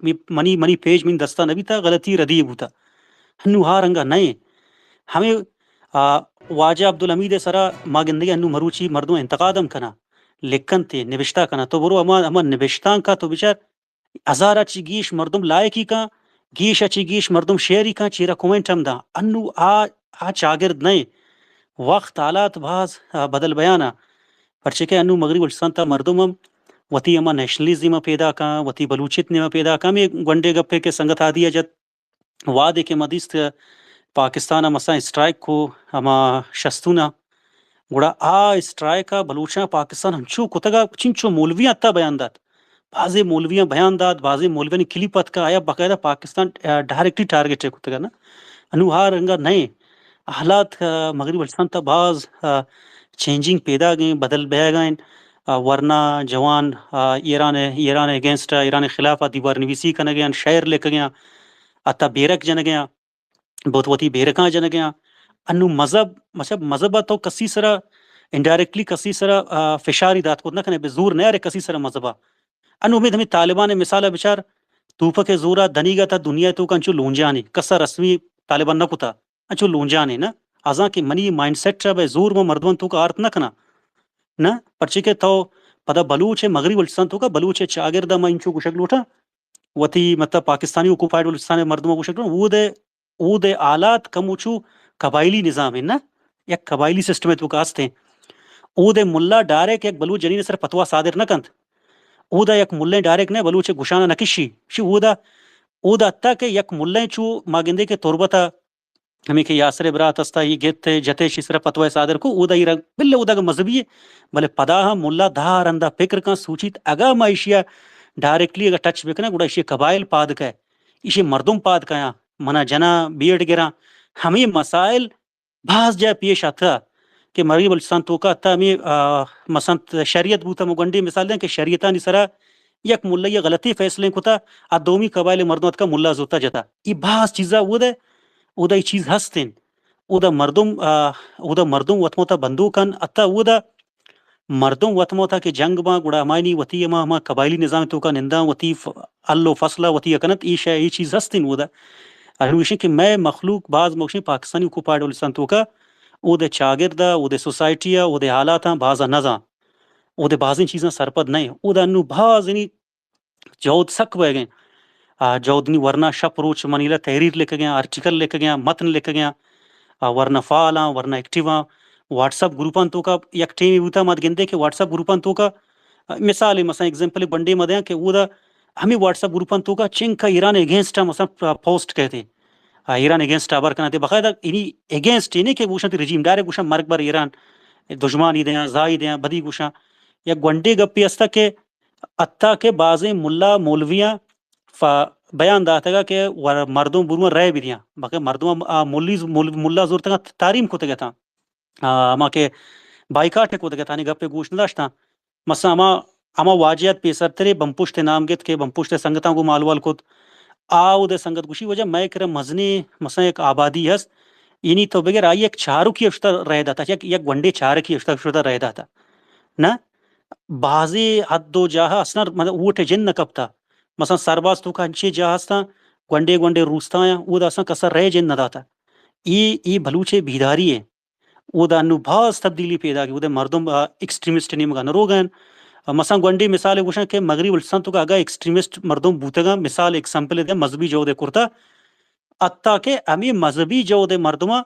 می-، منی، منی پیج منی دستا نہ بیتا، غلطی ردی بوتا۔ انو ہا رنگا نئے۔ ہمیں، آ، واجہ عبدالحمید سرا ما گندگے انو مروچی مردم انتقادم کنا، لکھنتے، نبشتہ کنا۔ تو برو ہما، ہما نبشتانکا تو بچار، ہزار ء چہ گیش مردم لائکی کن، گیش ء چہ گیش مردم شیئری کن، چیرا کمنٹ ہم داں۔ انو آ، آ چاگرد نئے۔ وقت حالات باز، آ، بدل بیان ء۔ پرچے کہ انو مغربی بلوچستان تا مردم ہم وتی ہما نیشنلزم ء پیدا کن، وتی بلوچیت نیم ء پیدا کن۔ ہمے گونڈے گپے کہ سنگت ہادی ء جت، وہدے کہ ما دیست کہ پاکستان ء مساں اسٹرائیک کو ہما شستون ء، گڑا آ اسٹرائیک ء بلوچاں پاکستان ہنچو کتگ ء چنچو مولویاں تا بیان دات۔ بازیں مولویاں بیان دات، بازیں مولویانی کلیپ اتکا، آیا باقاعدہ پاکستان، آ، ڈائریکٹلی ٹارگٹ ء کتگ ء نا۔ انو ہا رنگا نئے۔ حالات، آ، مغربی بلوچستان تا باز، آ، چینجنگ پیداگ ایں، بدل بیگ ء ایں۔ آ، ورنا جوان، آ، ایران ء، ایران ء اگینسٹ ء، ایران ء خلاف ء دیوار نویسی کنگ ء ایں، شعر لکھگ ء ایں، حتی بیرک جنگ ء ایں، بہت وتی بیرکاں جنگ ء ایں۔ انو مذہب، مطلب مذہب ء تو کسی سرا انڈائریکٹلی کسی سرا، آ، فشاری دات کت نہ کنے، بہ زور نیارے کسی سرا مذہب ء۔ انو امید ہمیں طالبان ء مثال ء بچار، توپک ء زور ء دنیگا تا دنیا ء توکا انچو لونجانے، کسا رسمی طالبان نہ کتا۔ انچو لونجانے نا، آزاں کہ منی مائنڈ سیٹ ء بہ زور ما مردماں توکا آرت نہ کناں۔ نا، پرچے کہ تو پدا بلوچ ء مغربی بلوچستان توکا بلوچ ء چاگرد ء ما انچو گوشگ لوٹاں، وتی مطلب پاکستانی آکوپائیڈ بلوچستان ء مردماں گوشگ لوٹاں، اود ء، اود ء حالات کمو چو قبائلی نظام ء نا، یک قبائلی سسٹم ء توکا ہست ایں۔ اود ء ملا ڈائریکٹ یک بلوچ جنین ء سر فتوا صادر نہ کنت۔ اود ء یک ملیں ڈائریکٹ نہ بلوچ ء گشان ء نہ کشی۔ شی اود ء، اود ء حتی کہ یک ملیں چو ما گندے کہ تربت ء ہمے کہ یاسر ء برات استا، ای گت ء جت ء ایشی سرا فتوی صادر کو، اودا ای رنگ، بلے اودا اگہ مذہبی ء، بلے پدا ہم ملا دہ رندا فکر کن سوچیت، اگہ ما ایشی ء ڈائریکٹلی اگہ ٹچ بکناں، گڑا ایشی قبائل پاد کئے، ایشی مردم پاد کیاں، منا جناں بیڑ گراں، ہمے مسائل باز جاہ پیش اتکا کہ مغربی بلوچستان توکا حتی ہمے، آ، مثلاً شریعت بوتا، مو گنڈے مثال دیں کہ شریعتانی سرا یک ملئی ء غلطیں فیصلیں کتا، آ دومی قبائل مردم اتکا ملا زوتا جتا۔ ای باز چیزا اود ء، اود ء ای چیز ہست انت۔ اود ء مردم، آ، اود ء مردم وت موتا بندوک ان، حتی اود ء مردم وت موتا کہ جنگ باں، گڑا ہمایانی وتی ہما، ہما قبائلی نظام توکا ننداں، وتی ف-، حل و فصل ء وتی ء کنت، ای شے، ای چیز ہست انت اود ء۔ انو ایشیں کہ مئے مخلوق باز موشیں پاکستانی آکوپائیڈ بلوچستان توکا اود ء چاگرد ء، اود ء سوسائٹی ء، اود ء حالاتاں باز ء نزاں۔ اود ء بازیں چیزاں سرپد نہ ایں۔ اود ء انو باز یعنی جہد سک بئیگ ء انت۔ آ، جہد نی ورنا شپ روچ منی لا تحریر لکھگ ء آں، آرٹیکل لکھگ ء آں، متن لکھگ ء آں۔ آ، ورنا فعال آں، ورنا ایکٹیو آں۔ واٹس اپ گروپاں توکا یک ٹیمے بوتا، ما گندے کہ واٹس اپ گروپاں توکا، آ، مثال مثلاً ایگزامپل گونڈے ما دیاں کہ اودا ہمے واٹس اپ گروپاں توکا چنکا ایران اگینسٹ ء مثلاً پ-، پوسٹ کہتے۔ آ، ایران اگینسٹ ء ہبر کناتے۔ باقاعدہ انی اگینسٹ ای نہیں کہ گوشاں تی رجیم، ڈائریکٹ گوشاں مرگ بر ایران، دشمانی دیاں، زائی دیاں، بدی گوشاں۔ یک گونڈے گپے استا کہ حتی کہ بازیں ملا مولویاں ف-، بیان داتگا کہ ور-، مردم برواں رائے بدیاں، بلکہ مردم آ ملی، مول-، ملا زورتگا تاریم کتگ اتاں۔ آ، ہما کہ بائیکاٹ کتگ اتانی گپے گوش نداشتاں۔ مثلاً ہما، ہما واجہات پیسرترے بمپشت نام گت کہ بمپشت سنگتاں گوں مالوال کت۔ آ اود سنگت گوشی وجہ مئے کرا مزنیں مثلاً یک آبادی ہست، یعنی تو بگر آئی یک چارکی اشتر رہ داتا، یک، یک گونڈے چارکی اشتر، اشتر رہ داتا۔ نہ؟ بازیں حد و جاہ اسنا مطلب ووٹ جند نہ کپتا۔ مثلاً سرباز توکا انچیں جاہ ہستاں، گونڈے گونڈے روستایاں، اودا اساں کسا رہ جند نہ داتا۔ ای، ای بلوچے بیداری ہے۔ اودا انو باز تبدیلی پیدا کی، اودا مردم، آ، ایکسٹریمسٹ نیمگا نہ روگا ہیں۔ آ، مثلاً گونڈے مثال گوشاں کہ مغربی بلوچستان توکا اگا ایکسٹریمسٹ مردم بوتگا، مثال ایگزامپل دے مذہبی جہد کرتا، حتی کہ ہمے مذہبی جہد مردماں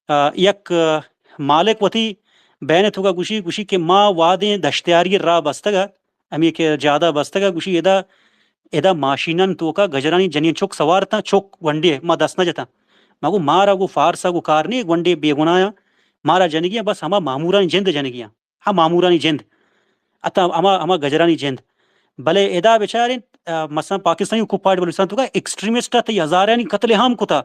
آ، یک، آ، مالک وتی بین ء توکا گوشی، گوشی کہ ما وادیں دشتیاری راہ بستگ ء، ہمے کہ جادہ بستگ ء، گوشی ادا، ادا ماشینان توکا گجرانی جنین چک سوار تاں، چک گونڈے ما دست نہ جتاں۔ ما گو مارا گو فارس ء گو کار نے، گونڈے بے گناہ آں، مارا جنگی آں، بس ہما مامورانی جند جنگی آں، ہا مامورانی جند، اتا ہما، ہما گجرانی جند۔ بلے ادا بچاریں، آ، مثلاً پاکستانی آکوپائیڈ بلوچستان توکا ایکسٹریمسٹ ء تئی ہزارانی قتل عام کتا۔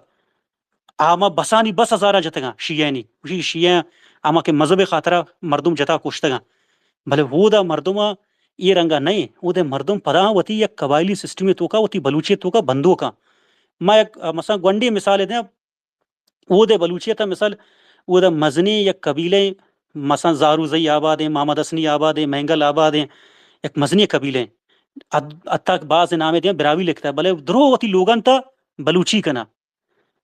آ ہما بسانی بس ہزاراں جتگاں، شیعہانی۔ گوشی شیعہ ہما کہ مذہب خاطرا مردم جتا کشتگاں۔ بلے اودا مردم اے رنگا نئیں۔ اودے مردم پدا وتی یک قبائلی سسٹمے توکا، وتی بلوچی توکا بندوکاں۔ ما یک، مثلاً گونڈی مثالے دیاں، اودے بلوچیتا مثال، اودا مزنیں یک قبیلے، مثلاً زاروزئی آبادیں، محمد حسنی آبادیں، مینگل آبادیں، یک مزنیں قبیلے۔ حد-، حتی کہ باز نامے دیاں براہوئی لکھتا، بلے درو وتی لوگاں تا بلوچی کنا۔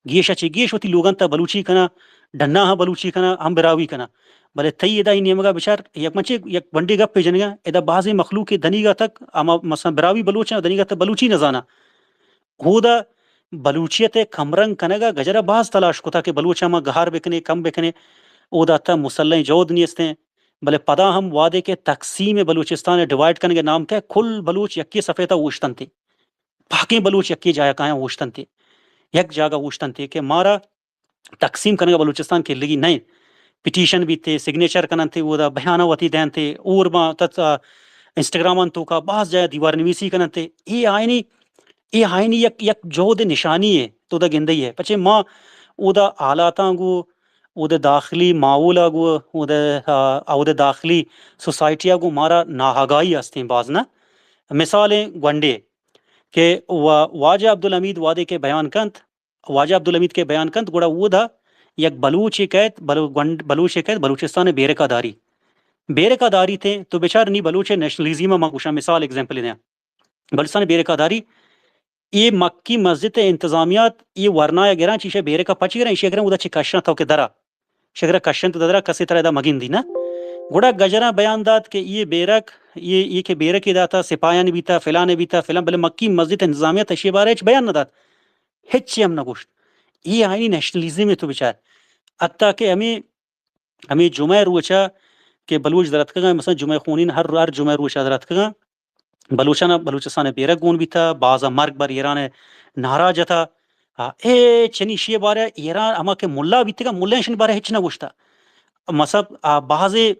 گیش ءَ چہ گیش وتی لوگاں تا بلوچی کنا، ڈنا ہم بلوچی کنا، ہم براہوئی کنا۔ بلے تئی ادا ای نیمگا بچار، یک منچے یک بنڈے گپے جنگا، ادا بازیں مخلوق دنیگا تک، اما مثلاً براہوئی بلوچ ہیں، دنیگا تک بلوچی نہ زانا۔ ہودا بلوچیت ءِ کمرنگ کنگ ءَ گجر ءَ باز تلاش کتا کہ بلوچ ءَ ما گہار بکنے، کم بکنے۔ اودا تا مسلحیں جہد نیست ہیں۔ بلے پدا ہم وہدے کہ تقسیم بلوچستان ءِ ڈیوائیڈ کنگ ءِ نام کہ کل بلوچ یکے صفحے تا اوشتنتے۔ پاکیں بلوچ یکے جاہ ءَ کایاں اوشتنتے۔ یک جاگہ اوشتنتے کہ مارا تقسیم کنگ ءَ بلوچستان کلگی نہ انت۔ پٹیشن بیتے، سگنیچر کننتے، اودا بیانہ وتی دینتے، اور ما تت، آ، انسٹاگرام آن توکا باز جاہ دیوار نویسی کننتے۔ اے آئینی، اے آئینی یک، یک جہد نشانی ہے، تو دا گندئی ہے۔ پچے ما اودا حالاتاں گو، اودا داخلی ماحول گو، اودا، آ، اودا داخلی سوسائٹی گو مارا ناآگاہی ہستیں باز نہ۔ مثالیں گونڈے کہ وا-، واجہ عبدالحمید وہدے کہ بیان کنت، واجہ عبدالحمید کہ بیان کنت، گڑا اودا یک بلوچے کئیت، بلو-، گونڈ-، بلوچے کئیت، بلوچستان ءِ بیرکا داری۔ بیرکا داری تے تو بچار نی بلوچ نیشنلزم ءَ ما گوشاں، مثال ایگزامپل دیاں۔ بلوچستان ءِ بیرکا داری، اے مکی مسجد ءِ انتظامیات، اے ورنا ءَ گراں چیشے بیرکا پچ گراں، ایشی گراں اودا چہ کشاں تو کہ درا۔ شگرا کشنت درا کسے ترا ادا مگندی نہ۔ گڑا گجراں بیان دات کہ اے بیرک، اے، اے کہ بیرکے داتا سپاہیانی بیتا، فلانے بیتا، فلان، بلے مکی مسجد ءِ انتظامیات اشی بارے ہچ بیان نہ دات۔ ہچ ہم نہ گوشت۔ اے آئینی نیشنلزم ہے تو بچار۔ حتی کہ ہمیں، ہمیں جمعہ روچا کہ بلوچ دراتکگاں، مثلاً جمعہ خونین ہر، ہر جمعہ روچا دراتکگاں، بلوچانا، بلوچستان ءِ بیرک گون بیتا، بازا مرگ بر ایران ءِ نعرہ جتا۔ آ، اے چنی شی بارے ایران ہما کہ ملا بیتگا، ملا ایشن بارے ہچ نہ گوشتا۔ مثلاً، آ، بازے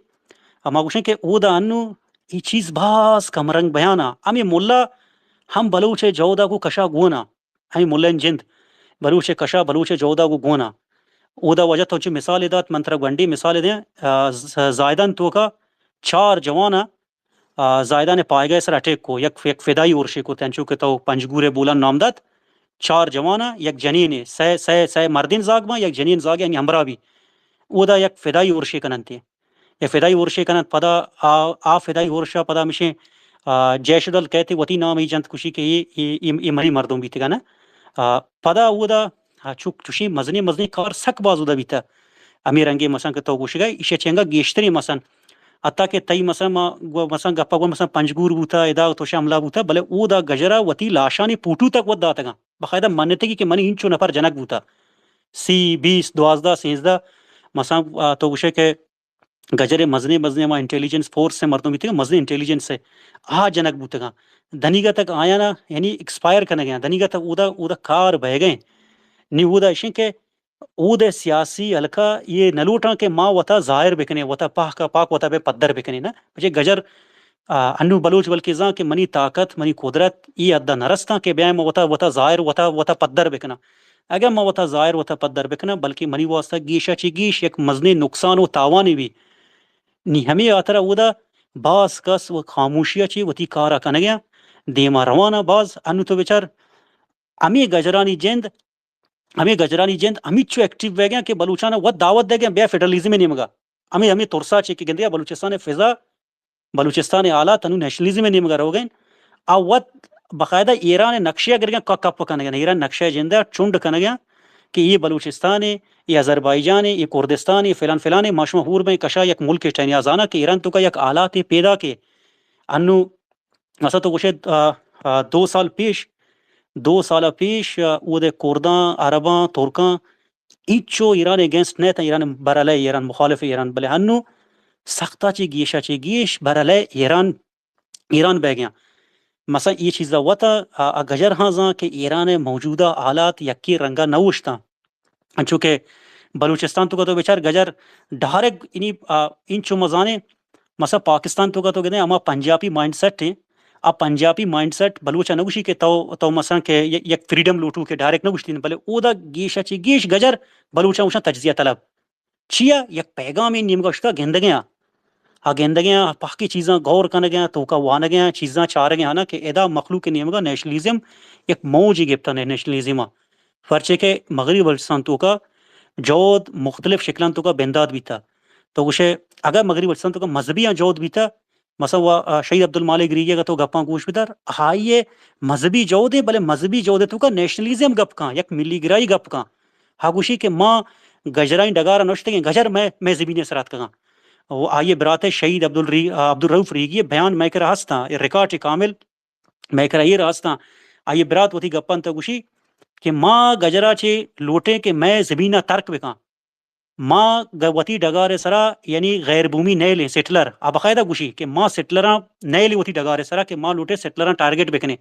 ہما گوشن کہ اودا انو ای چیز باز کم رنگ بیانا۔ ہمیں ملا ہم بلوچ جہدا گو کشا گونا۔ ہمیں ملین جند بلوچ کشا، بلوچ جہدا گو گونا۔ اودا وجہ تو چہ مثال دات، من ترا گونڈی مثال دیں، آ، ز-، زاہدان توکا چار جوانا، آ، زاہدان پایگاہ سر اٹیک کو، یک، یک فدائی ارشے کو، تنچو کہ تو پنجگور بولان نام دات، چار جوانا، یک جنین، سہ، سہ، سہ مردین زاگ باں، یک جنین زاگ یعنی ہمراہ بی۔ اودا یک فدائی ارشے کننتے۔ یک فدائی ارشے کننت، پدا آ، آ فدائی ارشا پدا مشیں، آ، جیش دل کہتے وتی نام ہی جنت کشی کہ اے، اے، اے، اے منی مردم بیتگا نا۔ آ، پدا اودا، آ، چک چوشیں مزنیں، مزنیں کار سک باز اودا بیتا۔ ہمیں رنگے مثلاً کہ تو گوشگا، ایشی چنگا گیشتریں مثلاً۔ حتی کہ تئی مثلاً ما گو-، مثلاً گپا گو مثلاً پنجگور بوتا، ادا توش حملہ بوتا، بلے اودا گجرا وتی لاشانی پوٹو تک وت داتگاں۔ باقاعدہ منتگی کہ منی انچو نفر جنگ بوتا۔ سی، بیس، دوازدہ، سینزدہ، مثلاً، آ، تو گوشے کہ گجر ءِ مزنیں مزنیں ہما انٹیلیجنس فورس ءِ مردم بیتگ، مزنیں انٹیلیجنس ءِ آ جنگ بوتگاں۔ دنیگا تک آیانا یعنی ایکسپائر کنگ ءَ، دنیگا تک اودا، اودا کار بئیگ ءَ۔ نی اودا اشیں کہ اود ءِ سیاسی حلقہ یہ نہ لوٹاں کہ ما وتا ظاہر بکنیں، وتا پاک، پاک وتا بہ پدر بکنیں نا۔ پچے گجر، آ، انو بلوچ بلکہ زان کہ منی طاقت، منی قدرت یہ حد ءَ نہ رستاں کہ بیایں ما وتا، وتا ظاہر، وتا، وتا پدر بکناں۔ اگاں ما وتا ظاہر وتا پدر بکناں، بلکہ منی واسطہ گیشا چہ گیش یک مزنیں نقصان و تاوانے بی۔ نی ہمے ہاترا اودا باز کس و خاموشی ءَ چہ وتی کار ءَ کنگ ءَ دیما روان ءَ باز۔ انو تو بچار ہمے گجرانی جند، ہمے گجرانی جند ہمیچو ایکٹیو بئیگ ءَ کہ بلوچان ءَ وت دعوت دئیگ ءَ بیا فیڈرلزم ءِ نیمگ ءَ۔ ہمے، ہمے ترسا چہ کہ گندے بلوچستان ءِ فضا، بلوچستان ءِ حالات انو نیشنلزم ءِ نیمگ ءَ روگ ءَ انت۔ آ وت باقاعدہ ایران ءِ نقشہ ءَ گرگ ءَ، ک-، کپ کنگ ءَ، ایران نقشہ ءِ جند ءَ چنڈ کنگ ءَ کہ اے بلوچستان ءِ، اے آذربائیجان ءِ، اے کردستان ءِ، فلان فلان ءِ، ما شما ہور بئیں کشا یک ملک ءِ ٹہینی ءَ زاناں کہ ایران توکا یک حالاتے پیداک ءِ۔ انو مثلا تو گوشے، آ، آ، دو سال پیش، دو سال پیش، آ، اودے کرداں، عرباں، ترکاں، ہچو ایران اگینسٹ نہ اتاں، ایران برالے، ایران مخالف ایران، بلے ہنو سختا چہ گیشا چہ گیش برالے ایران، ایران بہ گیاں۔ مثلا یہ چیزا وتا آ، آ گجر ہاں زان کہ ایران موجودہ حالات یکی رنگا نہ اوشتاں۔ انچو کہ بلوچستان تو کا تو بچار گجر ڈائریکٹ انی، آ، انچو مزانے، مثلا پاکستان تو کا تو گدے ہما پنجابی مائنڈ سیٹ ہیں، آ پنجابی مائنڈ سیٹ بلوچا نہ گوشی کہ تو، تو مثلا کہ ی-، یک فریڈم لوٹو کہ ڈائریکٹ نہ گوشتین، بلے اودا گیشا چہ گیش گجر بلوچا گوشاں تجزیہ طلب۔ چیا؟ یک پیغامے نیمگا اشتا گندگیاں۔ آ گندگیاں، پاکی چیزاں غور کنگیاں، توکا وانگیاں، چیزاں چارگیاں نا کہ ادا مخلوق نیمگا نیشنلزم یک موجی گپتا نے-، نیشنلزم آ۔ پرچے کہ مغربی بلوچستان توکا جہد مختلف شکلان توکا بندات بیتا۔ تو گوشے اگر مغربی بلوچستان توکا مذہبی آں جہد بیتا، مثلاً وا، آ، شہید عبدالمالک ریگی اگاں تو گپاں گوش بدار، آئی ءِ مذہبی جہد ایں، بلے مذہبی جہد ءِ توکا نیشنلزم گپ کن، یک ملی گرائی گپ کن۔ ہا گوشی کہ ما گجرائیں ڈگار ءَ نشتگیں، گجر مئے، مئے زمین ءِ سرا اتکگاں۔ و آئی ءِ برات ءِ شہید عبدالری-، عبدالرؤف ریگی ءِ بیان مئے کرا ہستاں، اے ریکارڈ کامل مئے کرا ایر ہستاں۔ آئی ءِ برات وتی گپاں تہ گوشی کہ ما گجرا چہ لوٹیں کہ مئے زمین ءَ ترک بکن۔ ما گ-، وتی ڈگار ءِ سرا یعنی غیر بومی نیلیں، سیٹلر۔ آ باقاعدہ گوشی کہ ما سیٹلراں نیلیں وتی ڈگار ءِ سرا کہ ما لوٹیں سیٹلراں ٹارگٹ بکنیں۔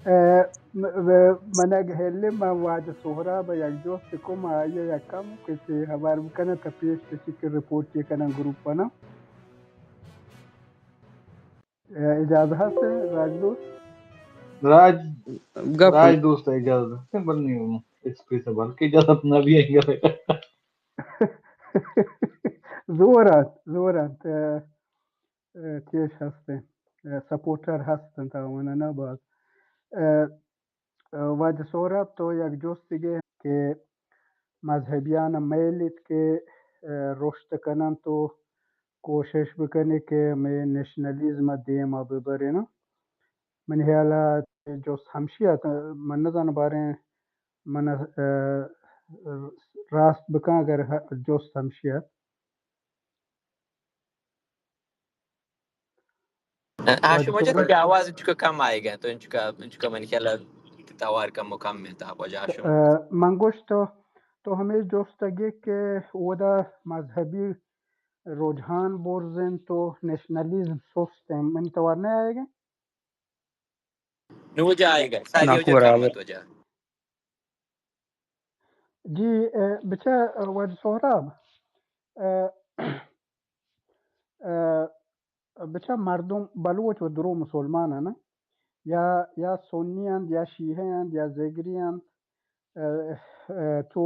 ء، م-، م-، من اگہ ہلے من واجہ سہراب ء یک جست کم، آئی ء یک کم کہ چے ہبر بکناں، تا پیش کسی کہ رپورٹ چے کناں گروپ ء نا۔ ء، اجازہ ہست راج دوست؟ راج، گپ راج دوست اجازہ ہست، بلے ایکسپریس بلکہ اجازت نہ بھی ہے۔ زور انت، زور انت۔ ء، ء، چیش ہست انت، ء، سپورٹر ہست انت، آواناں نہ باز۔ ء، ء، واجہ سہراب، تو یک جستے کہ مذہبیان ء میل ایت کہ، ء، رشت کننت و کوشش بکنی کہ ہمے نیشنلزم ء دیم ء ببرین۔ منی ہیال ء جست ہمشی ات، من نزاناں باریں من، ء، راست بکن اگر ہ-، جست ہمشی ات۔ ہاشم واجہ، تئی آواز انچکا کم آئیگ ء، تو انچکا، انچکا منی خیال ء توار کم و کم انت، واجہ ہاشم۔ ء، من گوشت تو، تو ہمے جست ء گے کہ اودا مذہبی رجحان برز انت و نیشنلزم سست انت، منی توار نہ آئیگ انت؟ نوں واجہ آئیگ ء، ساری واجہ کم انت واجہ۔ جی، ء، بچار، ء، واجہ سہراب، ء، بچا مردم بلوچ و درو مسلمان انت، یا یا سنی انت، یا شیعہ انت، یا زگری انت، اه، اه، تو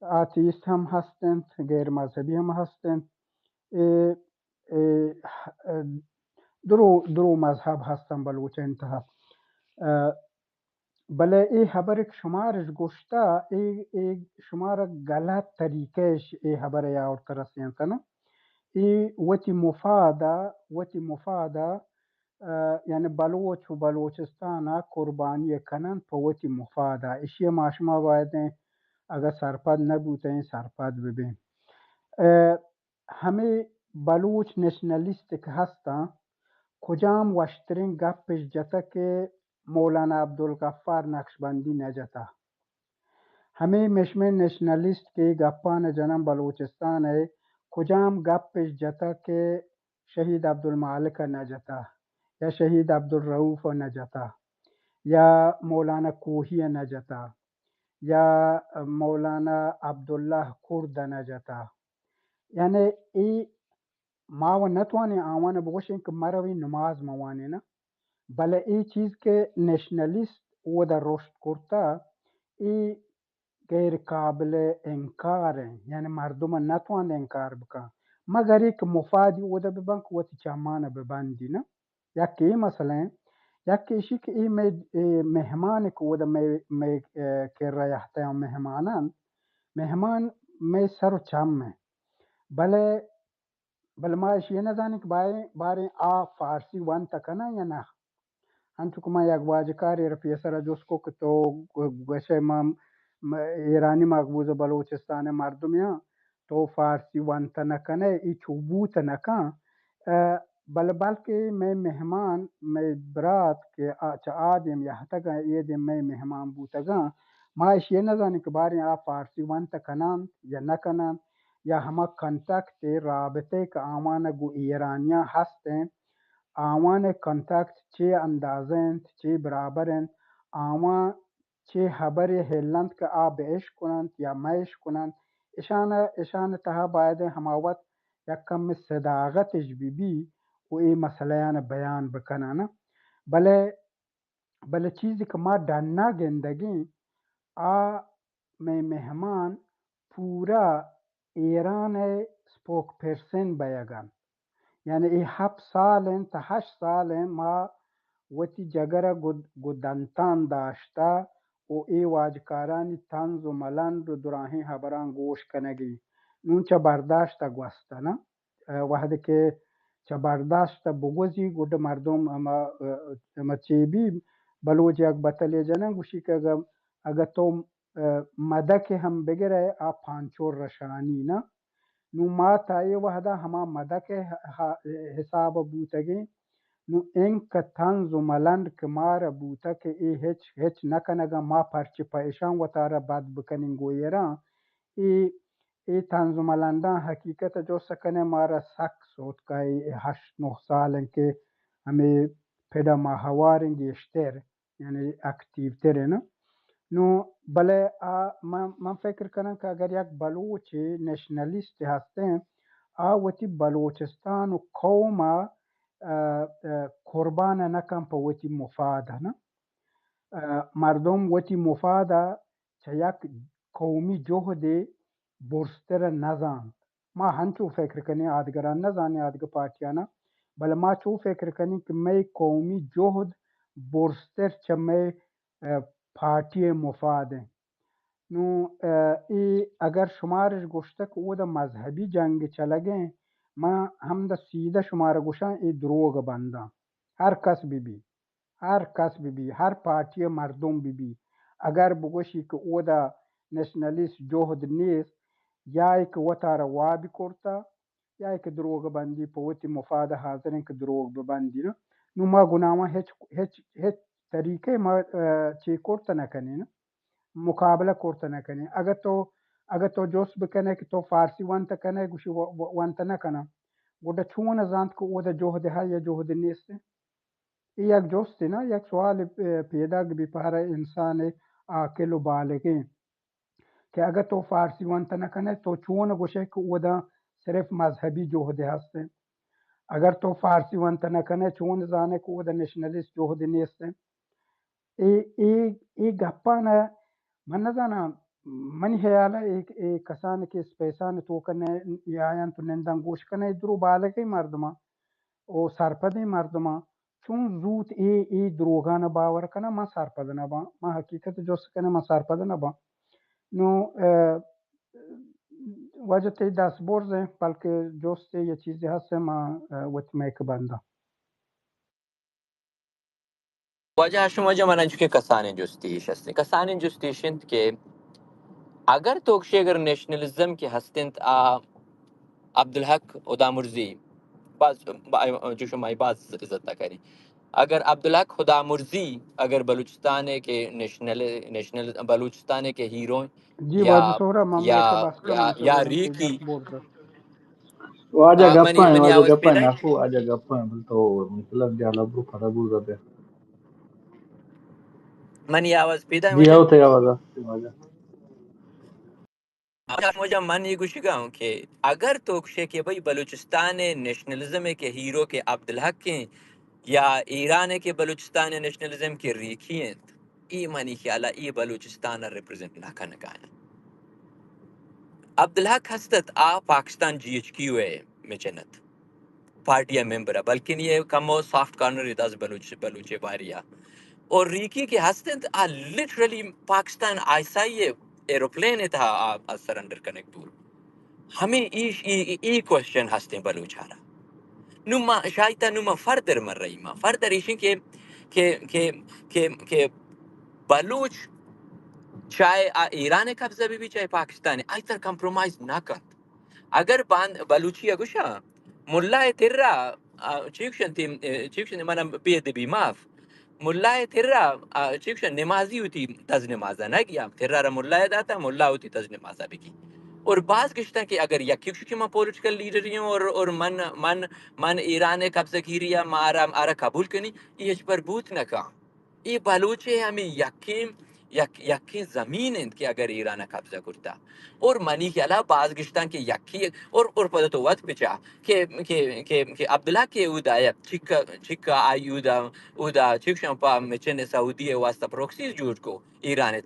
آتیست ہم ہست انت، غیر مذہبی ہم ہست انت۔ اے، اے، اه، درو، درو مذہب ہستن بلوچ انتہا۔ اه، بلے اے ہبر کہ شمارش گوشتا، اے، اے شمارا غلط طریقہ اش اے ہبر آورت رسینتن۔ اے وتی مفادا، وتی مفادا، اه، یعنی بلوچ و بلوچستانا قربانی کنن پہ وتی مفادا۔ اشی ما شما باید اگہ سرپد نہ بوتیں، سرپد ببیں۔ اه، ہمے بلوچ نیشنلسٹ کہ ہستاں، کجام وشتریں گپش جتہ کہ مولانا عبدالغفار نقشبندی نہ جتہ؟ ہمے مشمیں نیشنلسٹ کہ گپان جنن بلوچستان ء، کجام گپش جتہ کہ شہید عبدالمالک ء نہ جتہ، یا شہید عبدالرؤف ء نہ جتہ، یا مولانا کوہی ء نہ جتہ، یا مولانا عبداللہ کرد ء نہ جتہ؟ یعنی اے ما و نتوانیں آوان بگوشیں کہ مرویں نماز موانیں نا، بلے اے چیز کہ نیشنلسٹ اودا رشت کرتا، اے غیر قابل انکار ہیں، یعنی مردم نتوان انکار بکن، مگر ایک مفادی اودا ببن کہ وتی چمان ببندی نا۔ یک اے مسئلہ ہیں، یک ایشی کہ اے مئے، اے مہمان کہ اودا مئے، مئے، اے، کرا یہتیاں مہمانان، مہمان مئے سر و چم ہیں۔ بلے، بلے ما ایشی نہ زانیں کہ باریں، باریں آ فارسی وانت کنن یا نہ۔ انچو کہ من یک واجکارے را پیسرا جست کو کہ تو گ-، گوشئے ما م-، ایرانی مقبوضہ بلوچستان مردمے آں، تو فارسی ونت نہ کنئے، اے چو بوت نہ کن۔ اه، بلے بلکہ مئے مہمان، مئے برات کہ آ-، چہ آ دیم یہتگاں، اے دیم مئے مہمان بوتگاں، ما ایشی نہ زانیں کہ باریں آ فارسی ونت کننت یا نہ کننت، یا ہما کنٹیکٹ، رابطہ کہ آوان گوں ایرانیاں ہست انت، آوان ء کنٹیکٹ چے اندازہ انت، چے برابر انت، آواں چے ہبرے ہلنت کہ آ بہ اشکننت یا مہ اشکننت، اشان ء، اشان ء تہا باید انت ہما وت یک کمے صداقت اش بہ بی و اے مسئلہ آن بیان بکنن۔ بلے، بلے چیزے کہ ما ڈنا گندگیں، آ مئے مہمان پورا ایران ء اسپوک پرسن بئیگ انت۔ یعنی اے ہپت سال انت، ہشت سال انت ما وتی جگر ء گد-، گوں دنتان داشتہ و اے واجکارانی طنز و ملنڈ و دراہیں ہبراں گوش کنگی۔ نوں چہ برداشت ء گوستہ نہ۔ اه، وہدے کہ چہ برداشت ء بگوزی، گڈ مردم ہما، اه، ہما چے بی، بلوچ یک بتلے جنن، گوشی کہ اگہ، اگہ تو، اه، مدک ہم بگرئے، آ پانچو رشانی نہ۔ نوں ما تا اے وہدا ہما مدک ء ہ-، ہ-، حساب ء بوتگیں۔ نوں انکہ طنز و ملنڈ کہ مارا بوتہ کہ اے ہچ، ہچ نہ کنگاں، ما پرچہ پہ اشاں وتارا بد بکنیں گوں ایراں۔ اے اے طنز و ملنڈاں حقیقت ء جست کنئے، مارا سک سوتکا۔ اے ہشت نہ سال انت کہ ہمے پڑ ء ما ہوار انت گیشتر، یعنی اکٹیو تر انت۔ نوں بلے آ من، من فکر کناں کہ اگر یک بلوچے نیشنلسٹ ہستیں، آ وتی بلوچستان و قوم ء، اه، اه، قربان نہ کن پہ وتی مفاد ء نہ۔ اه، مردم وتی مفاد ء چہ یک قومی جہدے برزتر ء نہ زانت۔ ما ہنچو فکر کنیں، آدگراں نہ زانیں، آدگہ پارٹیاں نہ، بلے ما چو فکر کنیں کہ مئے قومی جہد برزتر چہ مئے، اه، پارٹی ء مفاد انت۔ نوں، اه، اے اگر شمارش گوشتہ کہ اودا مذہبی جنگ چلگ انت، من ہمدا سیدھا شمارا گوشاں، اے دروگ بنداں۔ ہر کس بہ بی، ہر کس بہ بی، ہر پارٹی ء مردم بہ بی، اگر بگوشی کہ اودا نیشنلسٹ جہد نیست، یا ای کہ وتارا وابی کرتا، یا ای کہ دروگ بندی پہ وتی مفاد ء حاضر انت کہ دروگ بہ بندی نہ۔ نوں ما گناواں ہچ، ہچ، ہچ طریقے ما، اه، چے کرت نہ کنیں نہ۔ مقابلہ کرت نہ کنیں۔ اگہ تو، اگہ تو جست بکنئے کہ تو فارسی ونت کنئے، گوشی و-، و-، ونت نہ کناں۔ گڈا چون زانت کہ اودا جہد ہے یا جہد نیست؟ اے یک جستے نہ، یک سوالے، اه، پیداک بی پہ ہر انسان عاقل و بالغیں کہ اگہ تو فارسی ونت نہ کنئے، تو چون گوشئے کہ اودا صرف مذہبی جہدے ہستیں؟ اگر تو فارسی ونت نہ کنے، چون زانے کہ اودا نیشنلسٹ جہد نیست انت؟ اے، اے، اے گپاں من نہ زاناں، منی خیال ء اے، اے کسان کہ اسپیسان توک ء آیاں تو ننداں گوش کنئے، درو بالغیں مردماں او سرپدیں مردماں چون زوت اے، اے دروگان ء باور کناں، من سرپد نہ باں۔ من حقیقت جست کناں، من سرپد نہ باں۔ نو، ا، واجہ تئی دست برز انت، بلکہ جستے یا چیزے ہست انت، من، ا، وتی مائک بنداں۔ واجہ ہاشم واجہ، من انچو کہ کسانیں جستے ایش ہست انت۔ کسانیں جستے ایش انت کہ اگر تو گشے اگر نیشنلزم کہ ہست انت آ عبدالحق ہدامرزی، باز، با-، جو شما باز عزت نہ کنی۔ اگر عبدالحق ہدامرزی اگر بلوچستان ء کہ نیشنل، نیشنل بلوچستان ء کہ ہیرو جی، یا، واجہ سہراب، من یا، مائک بس یا، کناں، یا تو ریکی۔ واجہ آ، منی، گپاں، منی واجہ آواز گپاں، پیدا؟ ناکو واجہ گپاں، بل تو مطلب جالا برو پدا گوزا دے۔ منی آواز پیدا جی، منی؟ ہو تے آواز آ، واجہ۔ واجہ، واجہ، من یہ گوشگا ہوں کہ اگر تو گشے کہ بھئی بلوچستان نیشنلزم کے ہیرو کے عبدالحق ہیں یا ایران کے بلوچستان نیشنلزم کے ریکی ہیں، ای منی خیال ء ای بلوچستان ء ریپرزینٹ نہ کنگا انت۔ عبدالحق ہست ات، آ پاکستان جی ایچ کیو ء مچن ات، پارٹی ء ممبر ء، بلکن یہ کمو سافٹ کارنر ات از بلوچ، بلوچ ء باری ء۔ اور ریکی کہ ہست انت، آ لٹرلی پاکستان آئی ایس آئی ء ایروپلین ء تہا آ، آ سرنڈر کنگ بوت۔ ہمے ایش، ای، ای، ای کوشچن ہستیں بلوچ ء را۔ نوں ما شاہی تا نوں ما فردر من رہی ما۔ فردر ایشیں کہ، کہ، کہ، کہ، کہ بلوچ چاہے آ ایران قبضہ بی بی، چاہے پاکستان، آئی تر کمپرومائز نہ کنت۔ اگر باند بلوچی ء گوشاں، ملا ء ترا، آ، چی گوشنتی، اے، چی گوشنتی، من بے ادبی معاف۔ ملا ء ترا، آ، چی گوشن، نمازی وتی دز نمازا نہ گیا۔ ترا را ملا ء داتا، ملا وتی دز نمازا بگی۔ اور باز گشتن کہ اگر یکی گوشی کہ من پولیٹیکل لیڈری ہوں اور، اور من، من، من ایران ء قبضہ گیری ء ما آرا، آرا قبول کنی، یہ ہچ پر بوت نہ کن۔ اے بلوچ ء ہمے یکیں، یک، یکیں زمین انت کہ اگر ایران ء قبضہ کرتا۔ اور منی خیالا باز گشتاں کہ یکی، اور، اور پدا تو وت بچا کہ، کہ، کہ، کہ عبداللہ کہ اودا یک چک، چک آئی اودا، اودا چک شان پا مچن سعودی ء واسطہ پروکسیز جوڑ کو ایران ء۔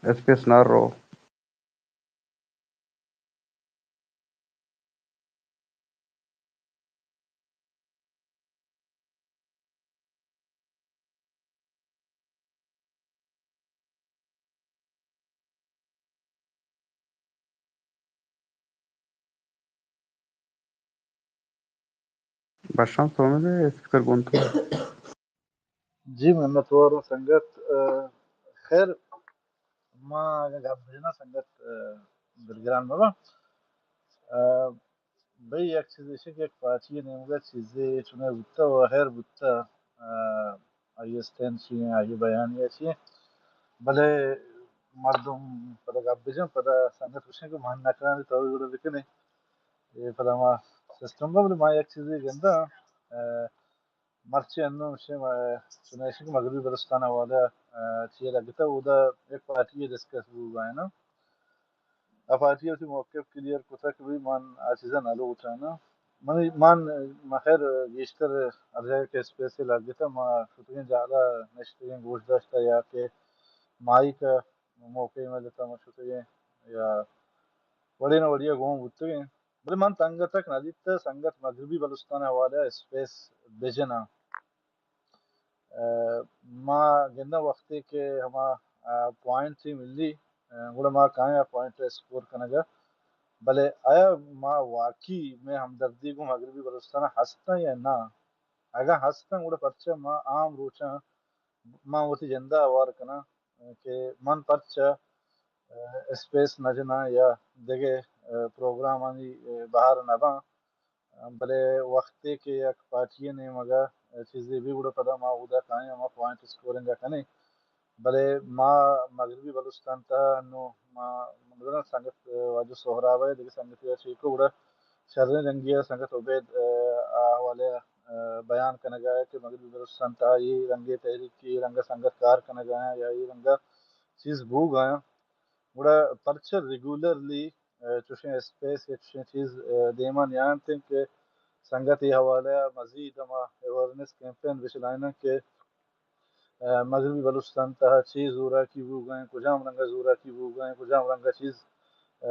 اسپیس نہ رو۔ بشام سومل ءِ اسپیکر گون تو۔ جی، منت واروں سنگت۔ ءَ، خیر، ما اگاں گپ بجناں سنگت، ءَ، دلگران مباں۔ ءَ، بھئی، یک چیز ایش کہ یک پارٹی ءِ نیمگ ءَ چیزے چنے بوتہ و خیر بوتہ، ءَ، آئی ءِ اسٹینڈ چی ایں، آئی ءِ بیانیہ چی ایں، بلے مردم پدا گپ بجن، پدا سنگت گوشن کہ من نہ کناں، تو گڑا بکنے۔ اے پدا ما سسٹم با، بلے ما یک چیزے گنداں، ءَ، مرچی انوں شے ما چونائشی کہ مغربی بلوچستان حوالہ، ءَ، چیئے لگتہ، اودا یک پارٹی ءِ ڈسکس بوگا ایں نا۔ آ پارٹی ءَ وتی موقف کلیئر کتہ کہ بھئی من آ چیزاں نہ لوٹاں نا۔ من، من، من خیر گیشتر ہر جاگہ کہ اسپیس لگتہ، ما شتگیں جاگہ نشتگیں، گوش داشتہ یا کہ مائیک ءِ موقع ملتہ ما شتگیں یا وڑے نہ وڑے گون بوتگیں۔ بلے من تنگہ تک نہ دیتہ سنگت مغربی بلوچستان ءِ حوالہ ءَ اسپیس بجناں۔ ءَ، ما گنداں وختے کہ ہما، ءَ، پوائنٹ تھی ملی، ءَ، گڑا ما کایاں پوائنٹ ءَ اسکور کنگ ءَ۔ بلے آیا ما واقعی مئے ہمدردی گوں مغربی بلوچستان ءَ ہستاں یا نہ؟ اگاں ہستاں گڑا پرچا ما عام روچاں ما وتی جند ءَ ہوار کناں کہ من پرچا، ءَ، اسپیس نہ جناں یا دگہ، ءَ، پروگرامانی، ءَ، بہر نہ باں۔ بلے وختے کہ یک پارٹی ءِ نیمگ ءَ چیزے بی گڑا پدا ما اودا کائیں، ہما پوائنٹ اسکورنگ ءَ کنیں۔ بلے ما مغربی بلوچستان تہا انوں ما مدرن سنگت واجہ سہراب ءَ دگہ سنگتے ءَ چیکو گڑا شریں رنگی ءَ سنگت عبید، ءَ، آ حوالہ ءَ، ءَ، بیان کنگ ءَ کہ مغربی بلوچستان تہا اے رنگے تحریک، اے رنگ ءَ سنگت کار کنگ ءَ یا اے رنگ ءَ چیز بوگ ءَ۔ گڑا پرچہ ریگولرلی، ءَ، چوشیں اسپیس یا چوشیں چیز، ءَ، دیما نیانت انت کہ سنگت اے حوالہ ءَ مزید ہما اویئرنیس کیمپین بچلائیناں کہ، ءَ، مغربی بلوچستان تہا چے زوراکی بوگا ایں، کجام رنگ ءَ زوراکی بوگا ایں، کجام رنگ ءَ چیز، ءَ،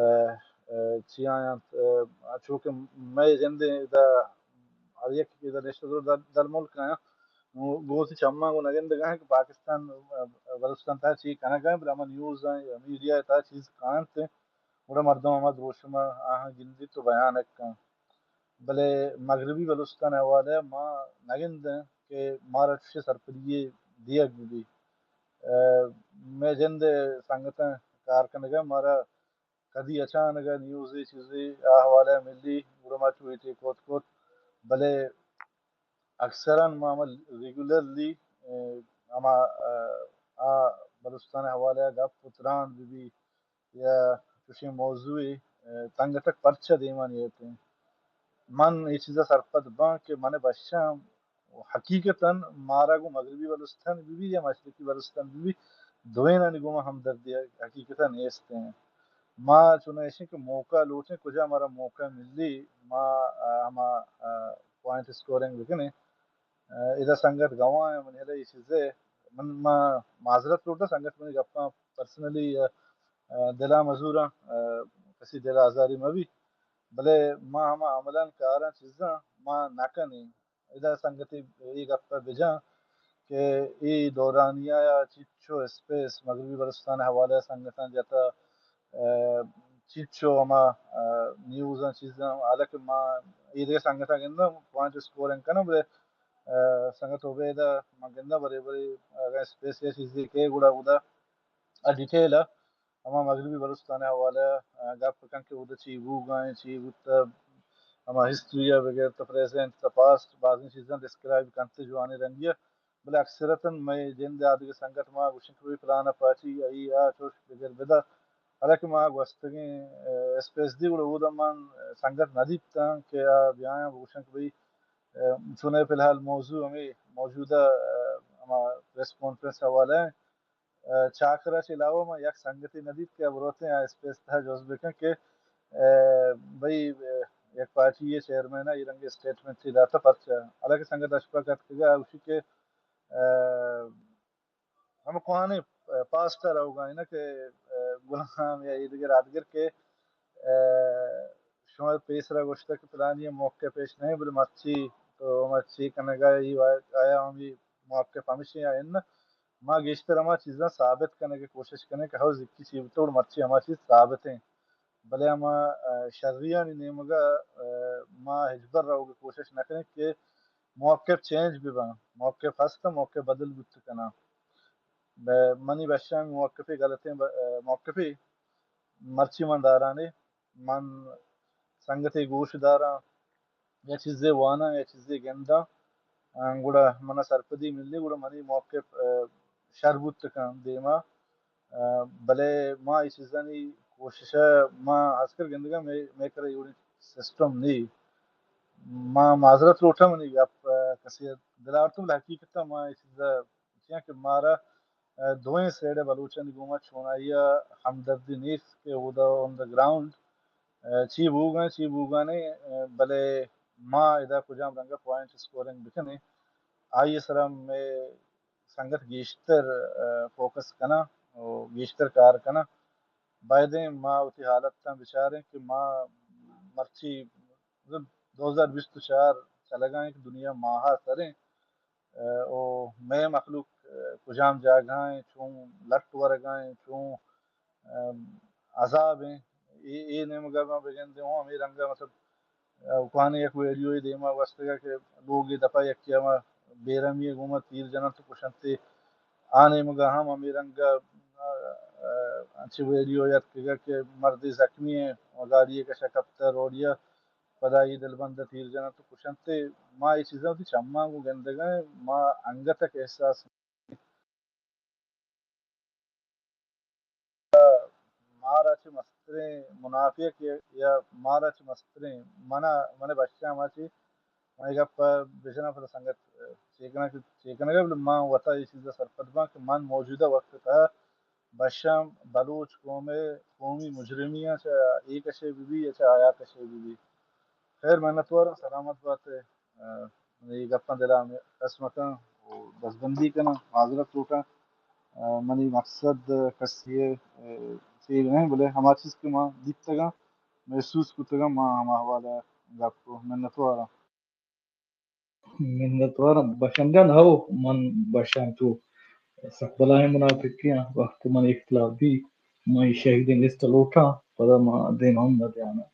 ءَ، چی آیاں، ءَ، چو کہ مئے جندے ادا ہر یک ادا نشتہ در، در، در ملک آیاں، گوں وتی چماں گوں نگندگا ایں کہ پاکستان، ءَ، بلوچستان تہا چی کنگا ایں، بلے ہما نیوز آں یا میڈیا تہا چیز کانت، گڑا مردم ہما دروشم ءَ آہاں گندیت و بیان ءَ کنت۔ بلے مغربی بلوچستان ءِ حوالہ ءَ ما نہ گندیں کہ مارا چوشیں سرپدی یے دیگ بہ بیت۔ ءَ، مئے جند ءِ سنگتاں کار کنگ ءَ مارا کدی اچانک ءَ نیوزے چیزے آ حوالہ ءَ ملی، گڑا ما ٹویٹے کت کت، بلے اکثراً ما ہما ریگولرلی، ءَ، ہما، ءَ، آ بلوچستان ءِ حوالہ ءَ گپ و تران بہ بی یا چوشیں موضوعے، ءَ، تنگہ تک پرچہ دیما نیتیں۔ من اے چیزا سرپد باں کہ من بشاں حقیقتاً مارا گوں مغربی بلوچستان بہ بی یا مشرقی بلوچستان بہ بی، دوئینانی گوما ہمدردی حقیقتاً نیستیں۔ ما چونائشیں کہ موقع لوٹیں، کجا مارا موقع ملی، ما، ءَ، ہما، ءَ، پوائنٹ اسکورنگ بکنیں۔ ءَ، ادا سنگت گواہ ایں، من ہیلہ اے چیزے، من، ما معذرت لوٹاں، سنگت منی گپاں پرسنلی، ءَ، ءَ، دلا مزوراں، ءَ، کسی دل آزاری مبی، بلے ما ہما عملاً کاراں چیزاں ما نہ کنیں۔ ادا سنگتے اے گپ ءَ بجاں کہ اے دورانیہ ءَ چچو اسپیس مغربی بلوچستان ءِ حوالہ ءَ سنگتاں جتا، ءَ، چچو ہما، ءَ، نیوزاں چیزاں، حالانکہ ما اے دگہ سنگتاں گنداں پوائنٹ اسکورنگ کناں، بلے، ءَ، سنگت عبید ءَ ما گنداں برے برے اگاں اسپیس یا چیزے کہ گڑا اودا آ ڈیٹیل ءَ ہما مغربی بلوچستان ءِ حوالہ ءَ گپ کن کہ اودا چی بوگا ایں، چی بوتہ، ہما ہسٹری ءَ بگر تا پریزنٹ تا پاسٹ بازیں چیزاں ڈسکرائب کنت جوانیں رنگی ءَ۔ بلے اکثرتاً مئے جند ءِ آدگہ سنگت ما گوشن کہ بھئی پلان ءَ پارٹی آئی آ چوش بگر بدا۔ حالانکہ ما گوستگیں، ءَ، اسپیس دی گڑا اودا من سنگت نہ دیتاں کہ آ بیایاں بگوشن کہ بھئی، ءَ، چوناہا فی الحال موضوع ہمے موجودہ، ءَ، ہما پریس کانفرنس حوالہ ءَ۔ ءَ، چاکر ءَ چہ علاوہ من یک سنگتے نہ دیت کہ آ بروتیں آ اسپیس تہا جست بکن کہ، ءَ، بھئی، ءَ، یک پارٹی ءِ چیئرمین ءَ اے رنگیں اسٹیٹمنٹے داتہ پرچا؟ حالانکہ سنگت اشپک اتکگ ءَ گوشی کہ، ءَ، ہمے کوہنیں، ءَ، پاسٹ ءَ روگا ایں کہ، ءَ، غلام یا اے دگہ رادگر کہ، ءَ، شما پیسرا گوشتگ کہ پلانی ءَ موقع پیش نہ ایں، بلے مرچی تو مرچی کنگ ءَ اے وا-، آیا ہمے موقف ہمیش ایں یا اناں؟ ما گیشتر ہما چیزاں ثابت کنگ ءِ کوشش کنیں کہ ہو زکی چی بوتگ، مرچی ہما چیز ثابت ایں۔ بلے ہما، ءَ، شریانی نیمگ ءَ، ءَ، ما ہچبر روگ ءِ کوشش نہ کنیں کہ موقف چینج بہ باں، موقف ہست، موقف بدل بوت کناں۔ بہ منی بشام موقفے غلطیں ب-، موقفے مرچی من دارانے۔ من سنگتے گوش داراں، یا چیزے واناں، یا چیزے گنداں، آ، گڑا منا سرپدی ملی، گڑا منی موقف، آ، شر بوت کن دیما۔ آ، بلے ما اے چیزانی کوشش ء ما آسکر گندگا مے، مے کرا ایوڑیں سسٹم نی۔ ما معذرت لوٹاں، منی گپ، آ، کسی دل آرتم، بلے حقیقت ما اے چیزا چیاں کہ مارا، آ، دوئیں سیڈ ء بلوچانی گوما چونائی ء ہمدردی نیست کہ اودا آن دا گراؤنڈ، آ، چی بوگاں، چی بوگانے، آ، بلے ما ادا کجام رنگ ء پوائنٹ اسکورنگ بکنیں، آئی ء سرا مئے سنگت گیشتر، آ، فوکس کناں و گیشتر کار کناں۔ بایدیں ما وتی حالتاں بچاریں کہ ما مرچی، مطلب، دو ہزار بیست و چار چلگا ایں کہ دنیا ماہا سریں، آ، و مئے مخلوق، آ، کجام جاگہ ایں، چون لٹ ورگا ایں، چون، آ، عذاب ایں، اے، اے نیمگا ما بگندیں ہوں ہمے رنگا، مطلب، آ، کوہنیں یک ویڈیوے دیما گوستگا کہ لوگے دپا یکے ہما بے رحمی ء گوما تیر جننت و کشنت، آ نیمگا ہم ہمے رنگا، آ، آ، انچیں ویڈیو یتکگا کہ مردے زخمی ایں و گاڑی ء کشا کپتہ روڈیا، پدا اے دلبند ء تیر جننت و کشنت۔ ما اے چیزاں وتی چماں گوں گندگا ایں، ما انگت ء احساس مارا چہ مستریں منافق یا، یا مارا چہ مستریں، منا، من بشام ء چہ، من اے گپ ء بجناں پدا سنگت چے کنگ، چے کنگ ء، بلے من وتا اے چیز ء سرپد باں کہ من موجودہ وقت ء بشام بلوچ قوم ء قومی مجرمی آں، چہ اے کشے بہ بی یا چہ آیا کشے بہ بی۔ خیر، منتواراں، سلامت بات ئے۔ آ، اے گپاں دل ء کس مہ کن و دزبندی کناں، معذرت لوٹاں۔ آ، منی مقصد کسی ء، آ، فیل نہ، بلے ہما چیز کہ ما دیتگاں، محسوس کتگاں، ما ہما حوالہ ء گپ و منتواراں۔ منتواراں بشام جان، ہو، من بشام تو سک بلاہیں منافقے آں، وقت من اختلاف بی، من اے شہیدیں لسٹ ء لوٹاں، پدا ما دیم ہم نہ دیاناں۔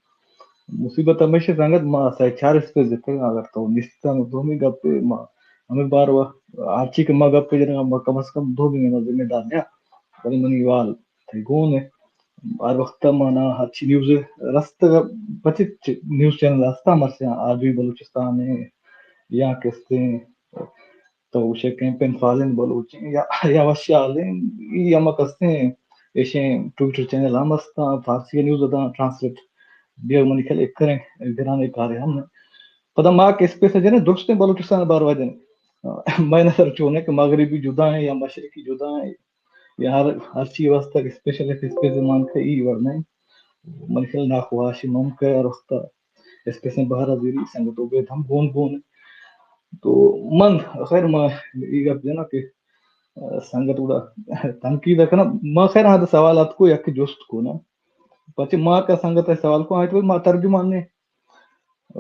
مصیبت ہمیش انت سنگت، ما سئے چار اسپیس جتگ، اگر تو نیست انت، دومی گپ ء ما ہمے بار و ہرچی کہ ما گپ ء جنگ ء، ما کم از کم دومی ما ذمہ دار نیاں، بلے منی وال تئی گون ء۔ ہر وقت ء ما نا ہرچی نیوز رستگ، پچ نیوز چینل ہستاں، مرچاں آر بی بلوچستان ء یا کستیں تو گوشے کیمپین فالن بلوچ ایں یا، یا وشحال ایں، ای ہما کستیں ایشیں ٹویٹر چینل ہم ہستاں، فارسی نیوز داں ٹرانسلیٹ بیگ منی خیال ء کریں گرانے کارے ہم نہ۔ پدا ما کہ اسپیس ء جنیں درستیں بلوچستان ء باروا جنیں۔ مئے نظر چون ایں کہ مغربی جدا ایں یا مشرقی جدا ایں، یا ہر، ہر چی واسطہ کہ اسپیشل ایف اسپیس مان کہ ای وڑ نہ ایں۔ منی خیال ناخواہشی ممکن ہر وقت اسپیسیں بہر ء زیری سنگت عبید ہم گون گون۔ تو من خیر ما ای گپ جناں کہ، آ، سنگت گڑا تنقید ء کناں۔ ما خیر آں سوال اتکو یک جست کو نا۔ پچے ما کا سنگت ء سوال کو آئیت ما ترجمان نے۔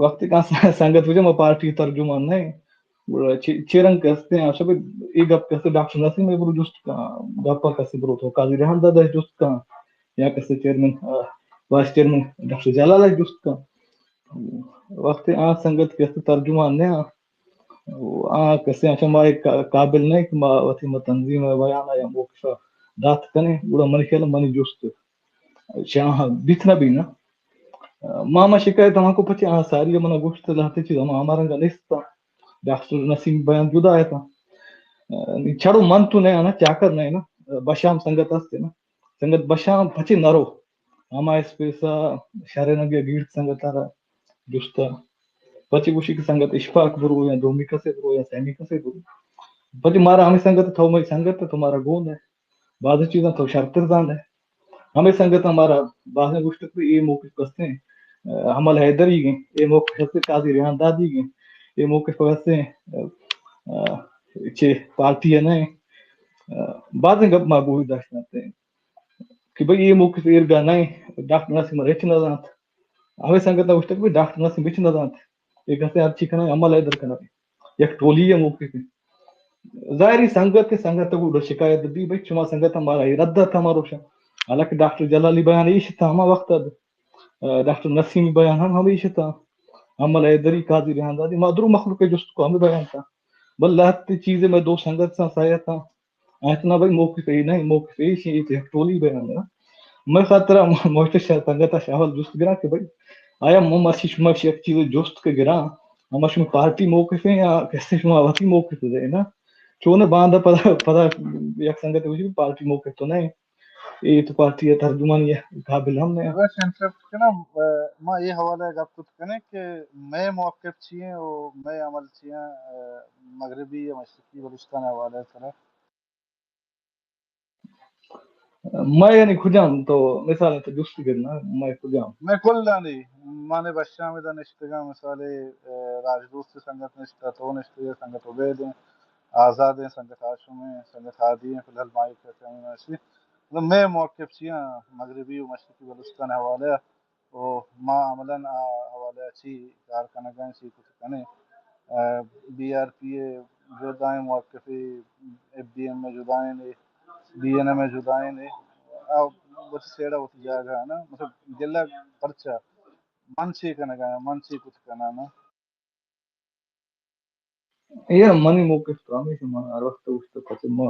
وقتی کا سنگت وجہ ما پارٹی ترجمان نے۔ گڑا چی، چی رنگ کستے ہیں؟ شب ای گپ کستے ڈاکٹر نسیم ء برو جست کا، گپ کستے برو تو قاضی ریحان دادا جست کا، یا کستے چیئرمین، آ، وائس چیئرمین ڈاکٹر جلال ء جست کا۔ وقتی آ سنگت کہ است ترجمان نہ آ، آ کسے آ شما ایک قابل نہ کہ ما وتی ما تنظیم ء بیان ء یا موقف ء دات کنے، گڑا منی خیال ء منی جست شاہ بیت نہ بینا۔ ما ما شکایت ہما کو پچے آ ساری منا گوشت لہتے چیز ہما ہما رنگ نیست، ڈاکٹر نسیم بیان جدا ہے تا۔ نی چھڑو من تو نہ آنا چاکر نہ نا، بشام سنگت است نا، سنگت بشام پچے نرو۔ ہما اسپیس ء شرینگ ء گیڑت سنگت ء را جست ء پچے گوشی کہ سنگت اشفاق برو یا دومی کسے برو یا سیمی کسے برو۔ پچے مارا ہمے سنگت تو مئی سنگت تو مارا گون ہے۔ بعض چیزاں تو شرتر زان ہے۔ ہمے سنگت مارا بعض گوشت کہ اے موقف کستیں، آ، حمل حیدری گیں، اے موقف کستیں قاضی ریحان دادی گیں، اے موقف کستیں، آ، آ، چے پارٹی ہے نہیں۔ آ، بعض گپ ما گوش داشت نہ کہ بھئی اے موقف ایرگا نہ، ڈاکٹر نسیم ہچ نہ زانت۔ ہمے سنگت ء گوشتگ بھئی ڈاکٹر نسیم ہچ نہ زانت۔ اے کسے ہرچی کنگ عمل ء در کنگ۔ یک ٹولی ء موقف۔ ظاہری سنگت ء سنگت ء گوں شکایت بی بھئی شما سنگت ء مارا اے رد ء تما روشن۔ حالانکہ ڈاکٹر جلالی بیان ایش تھا ہما وقت ء، ڈاکٹر نسیم بیان ہم ہمیش تھا۔ حمل حیدری، قاضی ریحان زادی، ما درو مخلوق ء جست کو ہمیں بیان تا۔ بل لہتے چیزیں میں دو سنگت سا سایہ تا۔ اتنا بھائی موقف اے نہیں، موقف اے شی ایک ٹولی بیان ہے۔ میں خاطر محتشم سنگت شاول جست گرا کہ بھائی آیا مم اسی شما یک چیز جست کے گرا، ہم شما پارٹی موقف ہے یا کسے شما وتی موقف ہے نا؟ چون باندا پدا، پدا یک سنگت وشی پارٹی موقف تو نہیں، اے تو پارٹی ء ترجمانی ء قابل ہم نہ۔ بس انٹرپٹ کناں، ء، ما اے حوالہ ء گپ کت کنیں کہ مئے موقف چی ہیں و مئے عمل چی ہیں، ء، مغربی یا مشرقی بلوچستان ء حوالہ ء سرا۔ مئے یعنی کجام تو مثال تو جست گر نا، مئے کجام؟ مئے کل آنی، مانے بشام ادا نشتگاں، مثال، ء، راجدوست سنگت نشتہ، تو نشتگے، سنگت عبید ہیں، آزاد ہیں، سنگت ہاشم ہیں، سنگت ہادی ہیں، فی الحال مائی کا کمی ماشی۔ مطلب، مئے موقف چی ہیں مغربی و مشرقی بلوچستان حوالہ ء، و ما عملاً آ حوالہ ء چی کار کنگ ء، چی کت کنیں۔ ء، بی آر پی ء جدائیں موقفے، ایف بی ایم ء جدائیں، بی این ایم ء جدائیں، آ وتی سیڈ ء وتی جاگہ ء نا، مطلب، گلہ پرچا من چی کنگ ء، من چی کت کناں نا۔ یار، منی موقف تو ہمیش من ہر وقت گوشت، پچے ما،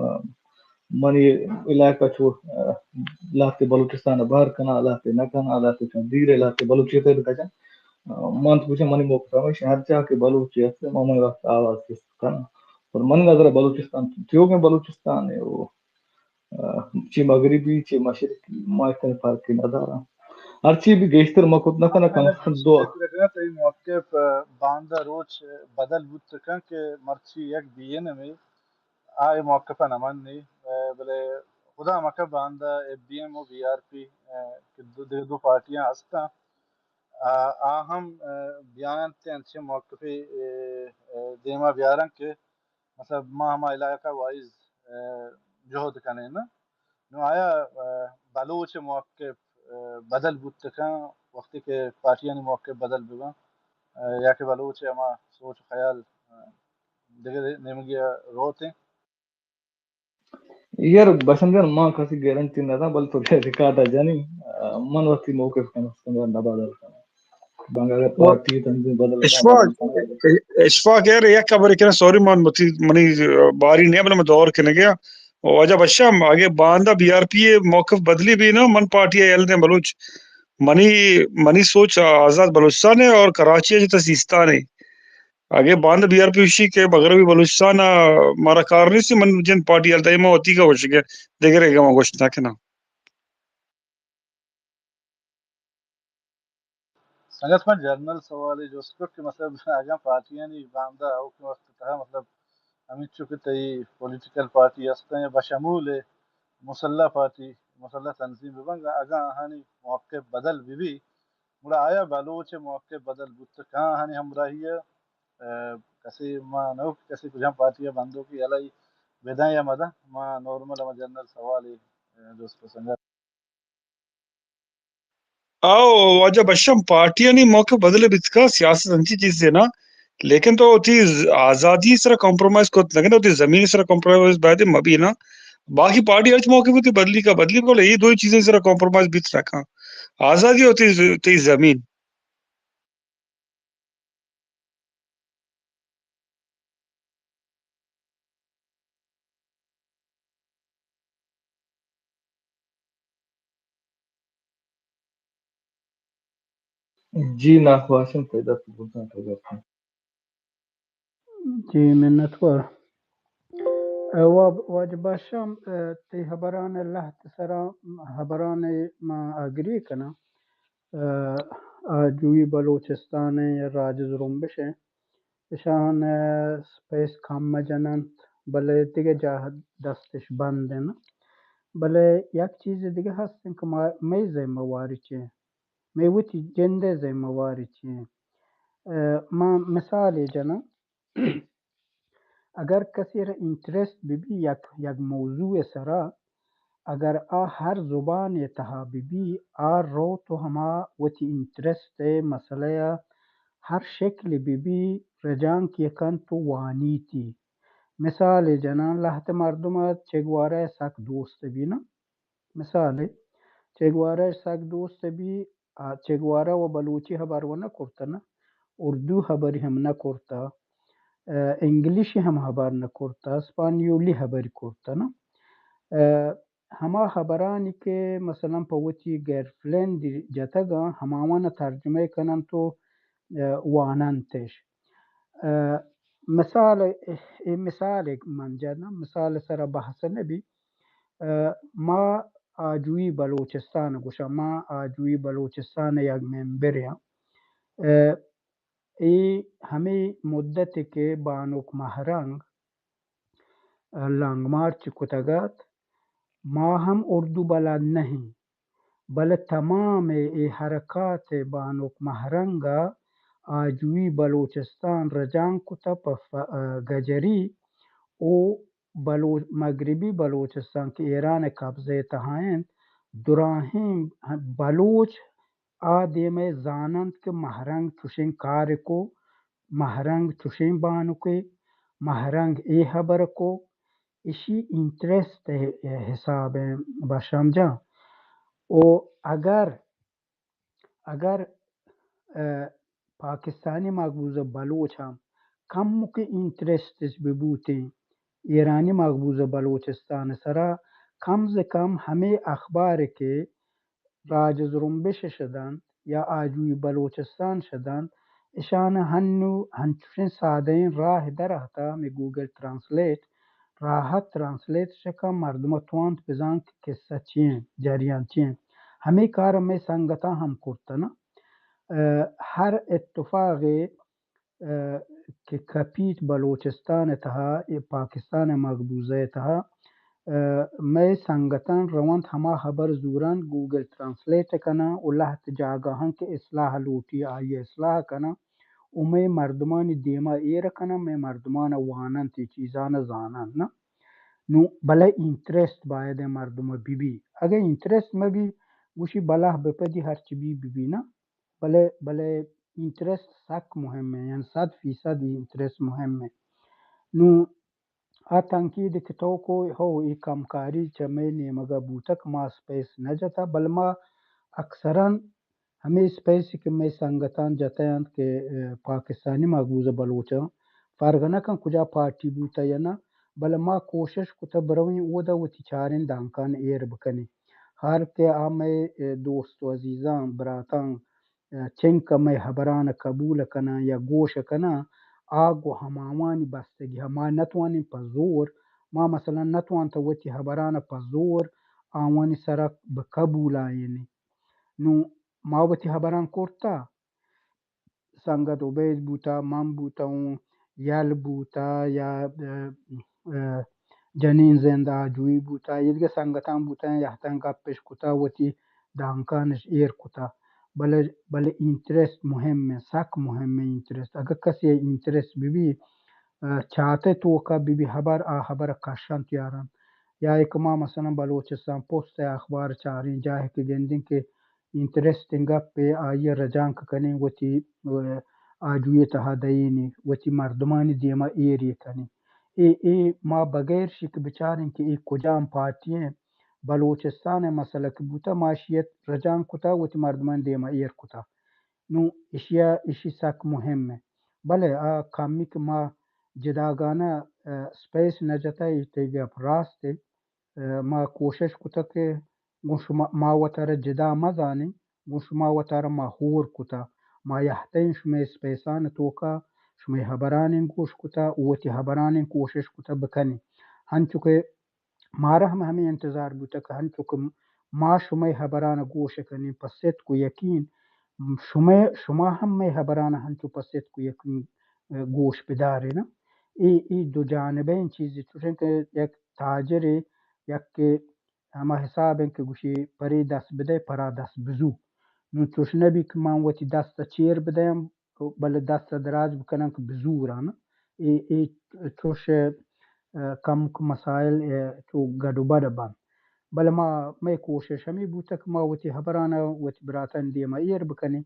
منی علاقہ چو، آ، لہتے بلوچستان بہر کنا، لہتے نہ کنا، لہتے چون دیر، لہتے بلوچیت بکجا۔ آ، من تو گوشاں منی موقف ہمیش، ہر جا کہ بلوچی است، ما منی وقت آواز چست کنا۔ پر منی نظر بلوچستان تیوگیں بلوچستان ہے، وہ، آ، چی مغربی، چی مشرقی، ما اتنے فرقی ندارا۔ ہرچی بھی گیشتر ما کت نہ کنا، کم از کم دو۔ تئی موقف، آ، باندا روچ بدل بوت کن کہ مرچی یک بی این ایم اے آ اے موقف ء نہ منی، آ، بلے خدا مکہ باندا اے بی ایم و بی آر پی، آ، کہ دو، دگہ دو پارٹیاں ہستاں، آ، آ ہم، آ، بیاینت انچیں موقفے، آ، آ، دیما بیارن کہ مطلب ما ہما علاقہ وائز، آ، جہد کنیں نا۔ نو آیا، آ، بلوچ موقف، آ، بدل بوت کن وقتی کہ پارٹیانی موقف بدل ببن، آ، یا کہ بلوچ ہما سوچ و خیال، آ، دگہ نیمگے ء روت انت۔ یار بشم جان، ما کسی گارنٹی نہ داں، بل تو ریکارڈ ء جنی، من وتی موقف کم از کم نہ بدل کناں۔ بانگا اگر پارٹی تنظیم بدل کناں، اشفاق، بدل کناں۔ اشفاق یار، یک خبر کناں، سوری من وتی، منی باری نہیں، بلے من دور کنگے آں۔ واجہ بشم، اگے باندا بی آر پی موقف بدلی بھی نا، من پارٹی ء یل دیں بلوچ۔ منی، منی سوچ آزاد بلوچستان ہے اور کراچی ہے جتا سیستان ہے۔ اگہ باندا بی آر پی وشی کہ مغربی بلوچستان ء مارا کار نیست، من جند پارٹی ہلتا، ما وتی کا گوشگ ء، دگرے گما گوشت نہ کناں۔ سنگت، من جنرل سوالے جست کت کہ مطلب اگاں پارٹیانی باندا اوکیں وقت تہا مطلب ہمینچو کہ تئی پولیٹیکل پارٹی ہستاں یا بشمول مسلح پارٹی، مسلح تنظیم ببنگ، اگاں آہانی موقف بدل ببی، گڑا آیا بلوچ ء موقف بدل بوت کن آہانی ہمراہی ء، ء، کسے ما نہ کہ کسے کجام پارٹی ء بندوک یلہ ای بداں یا مداں؟ ما نارمل ہما جنرل سوالے، ء، جست و سنگت۔ آؤ، واجہ بشم، پارٹیانی موقف بدل بیت کا، سیاست انچی چیزے نا، لیکن تو وتی ز-، آزادی سرا کمپرومائز کت نہ کنے، وتی زمین سرا کمپرومائز باید مبی نا۔ باقی پارٹی ہرچ موقف وتی بدلی کا بدلی، بلے یہ دوئی چیزیں سرا کمپرومائز بیت نہ کن۔ آزادی وتی ز-، تی زمین۔ جی ناکو ہاشم، تئی دست بزاں، تئی دست۔ جی منتوار۔ ء وا-، واجہ بشام، ء تئی ہبران ء لہت سرا ہبران ء ما اگری کناں۔ ء آجوئی بلوچستان ء یا راج زرمبش ء اشان ء سپیس کم مہ جننت، بلے دگہ جاہ دستش بند انت۔ بلے یک چیز دگہ ہست انت کہ ما، مئے ذمہ واری چی انت؟ مئے وتی جند ء ذمہ واری چی انت؟ ء ما مثالے جناں، اگر کسی را انٹرسٹ بہ بی یک، یک موضوع سرا، اگر آ ہر زبان تہا بہ بی، آ روت و ہما وتی انٹرسٹ مسئلہ ہر شکل بہ بی رجانک کنت و وانیتی۔ مثال جناں، لہت مردم چگوارہ سک دوست بی نا۔ مثال، چگوارہ سک دوست بی، آ، چگوارہ و بلوچی ہبر و نہ کرتہ نا۔ اردو ہبری ہم نہ کرتا، ء، انگلشی ہم ہبر نہ کرتا، اسپانیولی ہبری کرتا نا۔ ء، ہما ہبرانی کہ مثلاً پہ وتی گرل فرینڈ جتگاں، ہماوان ترجمہ کننت و، ء، واننتش۔ ء، مثال، اے مثال من جناں، مثال سرا بحث نہ بی۔ ء، ما آجوئی بلوچستان گوشاں، ما آجوئی بلوچستان یک ممبر آں۔ ء، اے ہمے مدت کہ بانک مہرنگ، ء، لانگ مارچ کتگ ات، ما ہم اردو بلد نہ ایں، بلے تمام اے حرکات بانک مہرنگ ء آجوئی بلوچستان رجانک کتہ پہ ف-، ء، گجری او بلوچ، مغربی بلوچستان کہ ایران ء قبضہ ء تہا انت، دراہیں بلوچ آ دیم ء زاننت کہ مہرنگ چوشیں کارے کو، مہرنگ چوشیں بانکے، مہرنگ اے ہبر کو، ایشی انٹرسٹ ء حساب ء بشام جان۔ او اگر، اگر، ء، پاکستانی مقبوضہ بلوچ ہم کمکے انٹرسٹ بہ بوتیں ایرانی مقبوضہ بلوچستان سرا، کم ز کم ہمے اخبار کہ راج زرمبش شدنت یا آجوئی بلوچستان شدنت، اشان ہنو ہنچوشیں سادہیں راہ در اہتا، ہمے گوگل ٹرانسلیٹ، راحت ٹرانسلیٹ شکا مردم توانت بزان کہ قصہ چی انت، جریان چی انت۔ ہمے کار مئے سنگتاں ہم کرتنا۔ ء، ہر اتفاقے ء، کہ کپیت بلوچستان ء تہا، اے پاکستان ء مقبوضہ ء تہا، ء، مئے سنگتاں رونت ہما ہبر زورنت، گوگل ٹرانسلیٹ ء کناں و لہت جاگہاں کہ اصلاح لوٹی آئی ء اصلاح کناں و مئے مردمانی دیما ایر کناں، مئے مردمان ء واننت، اے چیزان ء زاننت نا۔ نوں بلے انٹرسٹ باید ء مردم ء بہ بی۔ اگہ انٹرسٹ مہ بی، گوشی بلاہ بہ پدی ہرچی بی بہ بی نا۔ بلے، بلے انٹرسٹ سک مہمیں، یعنی صد فیصد انٹرسٹ مہمیں۔ نوں آ تنقید کہ تو کو، ہو، اے کمکاری چہ مئے نیمگا بوتگ، ما اسپیس نہ جتا، بل ما اکثراً ہمے اسپیس کہ مئے سنگتاں جتینت کہ، ء، پاکستانی مقبوضہ بلوچاں فرق نہ کن کجا پارٹی بوتا یا نہ، بلے ما کوشش کتا برویں اودا وتی چاریں دانکان ایر بکنیں۔ ہر کہ آ مئے، ء، دوست و عزیزاں، براتاں، ء، چنکہ مئے ہبران ء قبول کناں یا گوش کناں، آ گوں ہماوانی بستگی ء۔ ما نتوانیں پہ زور، ما مثلاً نتوانتہ وتی ہبران ء پہ زور آوانی سرا بہ قبولائینیں۔ نوں ما وتی ہبران کرتہ، سنگت عبید بوتہ، من بوتہ اوں، یل بوتہ یا، ء، ء، جنین زند آجوئی بوتہ، ایدگہ سنگتاں بوتہ، یہتاں گپش کتہ، وتی دانکانش ایر کتہ۔ بلے، بلے انٹرسٹ مہمیں، سک مہمیں انٹرسٹ۔ اگہ کسے انٹرسٹ بہ بی، ء، چاتے توکا بہ بی ہبر، آ ہبر کشنت یارنت۔ یا کہ ما مثلاً بلوچستان پوسٹ ء اخبار چاریں، جاہے کہ گندیں کہ انٹرسٹیں گپے، آئی ء رجانک کنیں، وتی، ء، آجوئی ء تہا دئینیں، وتی مردمانی دیما ایرے کنیں۔ اے، اے ما بغیر شی کہ بچاریں کہ اے کجام پارٹی ایں، بلوچستان ء مسئلہ کہ بوتہ، ما اشی ء رجانک کتہ، وتی مردمانی دیما ایر کتہ۔ نوں اشی ء، اشی سک مہم ء۔ بلے آ کمی کہ ما جداگانہ، ء، اسپیس نہ جتہ، اے تئی گپ راست ء۔ ء، ما کوشش کتہ کہ گوں شما، ما وتارا جدا مہ زانیں، گوں شما وتارا ما ہور کتہ۔ ما یہتیں شمئے اسپیسان توکا شمئے ہبرانیں گوش کتہ، وتی ہبرانیں کوشش کتہ بکنیں۔ ہنچو کہ مارا ہم ہمے انتظار بوتہ کہ ہنچو کہ ما شمئے ہبران گوش کنیں پہ صدق و یقین، شمئے، شما ہم مئے ہبران ہنچو پہ صدق و یقین، ء، گوش بدارین۔ اے، اے دو جانبیں چیزے چوشیں کہ یک تاجرے، یک کہ ہما حساب انت کہ گوشی پرے دست بدئے، پرا دست بزو۔ نوں چوش نہ بی کہ من وتی دست ء چیر بدیاں، بلے دست ء دراج بکناں کہ بزوراں۔ اے، اے چوش، ء، کمک مسائل، ء، چو گڈ و بڈ بنت۔ بلے ما، مئے کوشش ہمے بوتگ کہ ما وتی ہبران ء وتی براتانی دیما ایر بکنیں۔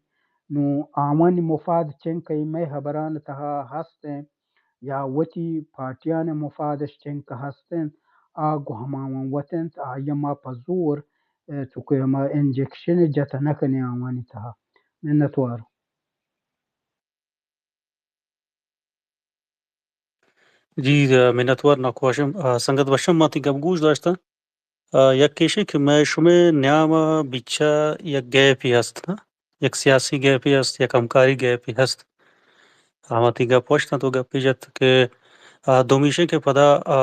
نوں آوانی مفاد چنکہ مئے ہبران تہا ہست انت، یا وتی پارٹیانی مفادش چنکہ ہست انت، آ گوں ہماوان وت انت، آئی ء ما پہ زور، ء، چو کہ ہما انجیکشن جت نہ کنیں آوانی تہا۔ منتوار۔ جی، منتوار ناکو ہاشم۔ آ، سنگت بشم ما تی گپ گوش داشتہ۔ آ، یک ایشیں کہ مئے شمئے نیام ء بیچ ء یک گیپے ہست نا، یک سیاسی گیپے ہست، یک ہمکاری گیپے ہست۔ ہما تی گپ وشتاں تو گپے جت کہ، آ، دومی ایشیں کہ پدا، آ،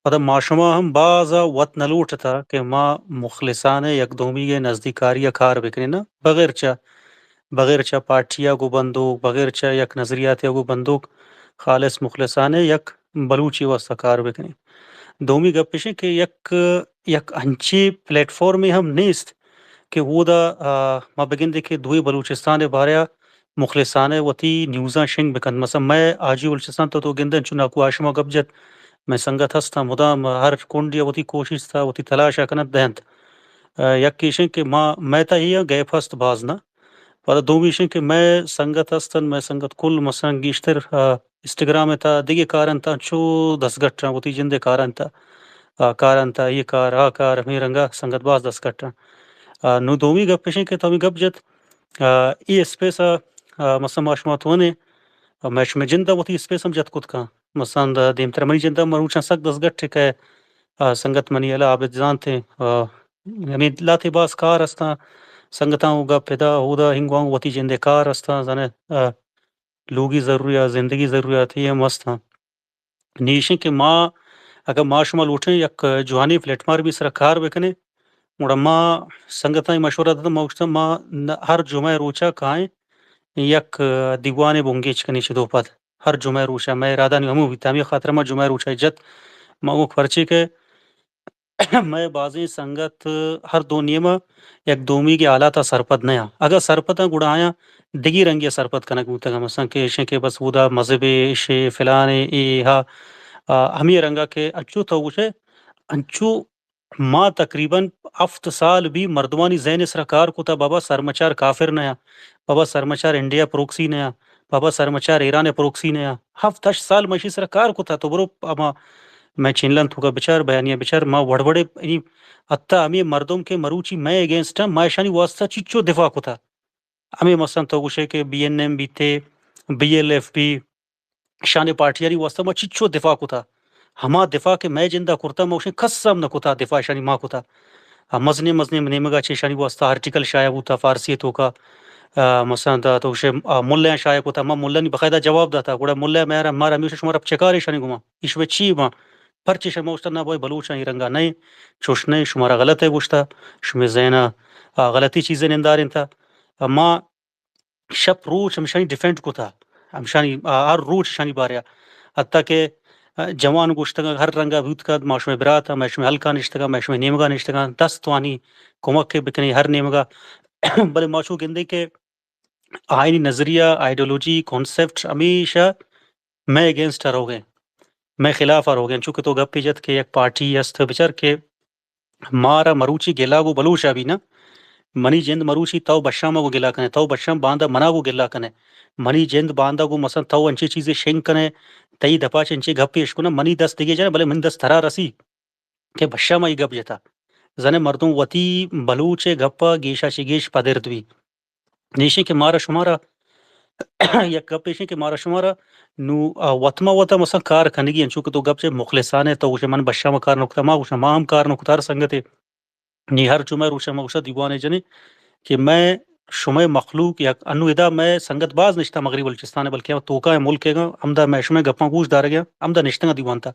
پدا ما شما ہم باز ء وت نہ لوٹتا کہ ما مخلصانہ یک دومی ء نزدیکاری ء کار بکنیں نا، بغیر چہ، بغیر چہ پارٹی ء گوں بندوک، بغیر چہ یک نظریاتے ء گوں بندوک، خالص مخلصانہ یک بلوچی واسطہ کار بکنیں۔ دومی گپ ایش انت کہ یک، یک انچیں پلیٹ فارمے ہم نیست کہ اودا، آ، ما بگندیں کہ دوئیں بلوچستان ء بارے ء مخلصانہ وتی نیوزاں شنگ بکنت۔ مثلاً مئے حاجی بلوچستان تو، تو گندے انچو ناکو ہاشم ء گپ جت، مئے سنگت ہستاں مدام ہر کنڈے ء وتی کوشست ء وتی تلاش ء کنت دینت۔ آ، یک ایش انت کہ ما، مئے تہ اے گیپ ہست باز نہ۔ پدا دومی ایش انت کہ مئے سنگت ہستن، مئے سنگت کل مثلاً گیشتر، آ، انسٹاگرام ء تھا، دگہ کارنت تھا، چو دستگٹ آں، وتی جند ء کارنت تھا، آ، کارنت تھا، اے کار، آ کار، ہمے رنگا سنگت باز دستگٹ آں۔ آ، نو دومی گپ اش انت کہ تو ہمے گپ جت، آ، اے اسپیس ء، آ، مثلاً ما شما تو نے، آ، مئے شمئے جند ء وتی اسپیس ہم جت کت کن۔ مثلاً دا دیمتر منی جند ء مروچاں سک دستگٹ کہ، آ، سنگت منی الا عابد زانت انت، آ، ہمے لاتے باز کار استاں، سنگتاں و گپ ادا اودا ہنگوانگ وتی جند ء کار استاں، زانے، آ، لوگی ضروریات، زندگی ضروریات، اے ہم است آں۔ نی ایش انت کہ ما، اگاں ما شما لوٹیں یک جوانیں پلیٹ فارمے سرا کار بکنیں، گڑا ما سنگتاں مشورہ داتگ، ما گوشتگ، ما نہ، ہر جمعہ روچا کائیں یک دیوانے بنگیج کنیں چہ دو پد۔ ہر جمعہ روچا مئے ارادہ نی ہمو بیت، ہمے خاطر ما جمعہ روچا جت۔ ما گوک پرچے کہ مئے بازیں سنگت ہر دو نیمہ یک دومیگے حالاتا سرپد نیاں۔ اگاں سرپداں گڑا آیاں دگی رنگے سرپد کنگ بوتگاں، مثلاً کہ ایشیں کہ بس اودا مذہبے، ایشے فلانے، اے ہا، آ، ہمے رنگا کہ انچو تو گوشے، انچو ما تقریباً ہفت سال بی مردمانی ذہن سرا کار کتا، بابا سرمچار کافر نیاں، بابا سرمچار انڈیا پروکسی نیاں، بابا سرمچار ایران پروکسی نیاں۔ ہفت ہشت سال ما ایشی سرا کار کتا، تو برو ہما مئے چینلان توکا بچار، بیانیہ بچار، ما وڑ وڑے، یعنی حتی ہمے مردم کہ مروچی مئے اگینسٹ آں، ما اشانی واسطہ چچو دفاع کتا۔ ہمے مثلاً تو گوشے کہ بی این ایم بیتے، بی ایل ایف بی، اشانی پارٹیانی واسطہ ما چچو دفاع کتا۔ ہما دفاع کہ مئے جندا کرتا، ما اشیں کس ہم نہ کتا، دفاع اشانی ما کتا۔ آ، مزنیں مزنیں نیمگا چہ اشانی واسطہ آرٹیکل شائع بوتا فارسی توکا۔ آ، مثلاً دا تو گوشے، آ، ملایاں شائع کتا، ما ملانی باقاعدہ جواب داتا۔ گڑا ملا مارا، مارا ہمیشہ شمارا چکار ایشانی گوما؟ ایش بہ چی باں؟ پرچے شما گوشتا، نہ بھائی، بلوچاں اے رنگا نئے، چوش نئے، شمارا غلط ہے گوشتا، شمے ذہنا، آ، غلطی چیزے نندارینتا۔ آ، ما شپ روچ ہمشانی ڈیفینڈ کتا، ہمشانی، آ، ہر روچ اشانی باریا۔ حتی کہ، آ، جوان گوشتگاں، ہر رنگا بوت کت، ما شمے برات آں، ما شمے ہلکا نشتگاں، ما شمے نیمگا نشتگاں، دست توانی کمک بکنی ہر نیمگا۔ بلے ما چو گندے کہ آئینی نظریہ، آئیڈیالوجی، کانسیپٹ ہمیشہ مئے اگینسٹ ء روگ ء، مئے خلاف ء روگ ء۔ چونکہ تو گپے جت کہ یک پارٹی است، بچار کہ مارا مروچی گلا گوں بلوچ ء بی نا، منی جند مروچی تو بشام ء گوں گلا کنے، تو بشام باندا منا گوں گلا کنے، منی جند باندا گوں مثلاً تو انچیں چیزے شنگ کنے، تئی دپا چہ انچیں گپے اشکناں، منی دست دگے جنہ، بلے منی دست ترا رسی۔ کہ بشام ء اے گپ جتا۔ زانے مردم وتی بلوچ ء گپ ء گیش ء چہ گیش پدرد بی۔ نیشیں کہ مارا شمارا یک گپ ایشیں کہ مارا شمارا نو، آ، وت ما وتا مثلاً کار کنگی انت، چونکہ تو گپ چہ مخلصانہ تو گوشے من بشام ء کار نکتا، ما گوشاں ما ہم کار نکتا، ہر سنگتے نی ہر جمعہ روچ ء ما گوشاں دیوانے جنیں کہ مئے شمئے مخلوق یک انو ادا مئے سنگت باز نشتہ مغرب بلوچستان ء، بلکہ توکا ء ملک ء، ہمدا مئے شمئے گپاں گوش دارگ ء، ہمدا نشتگاں دیوان تا۔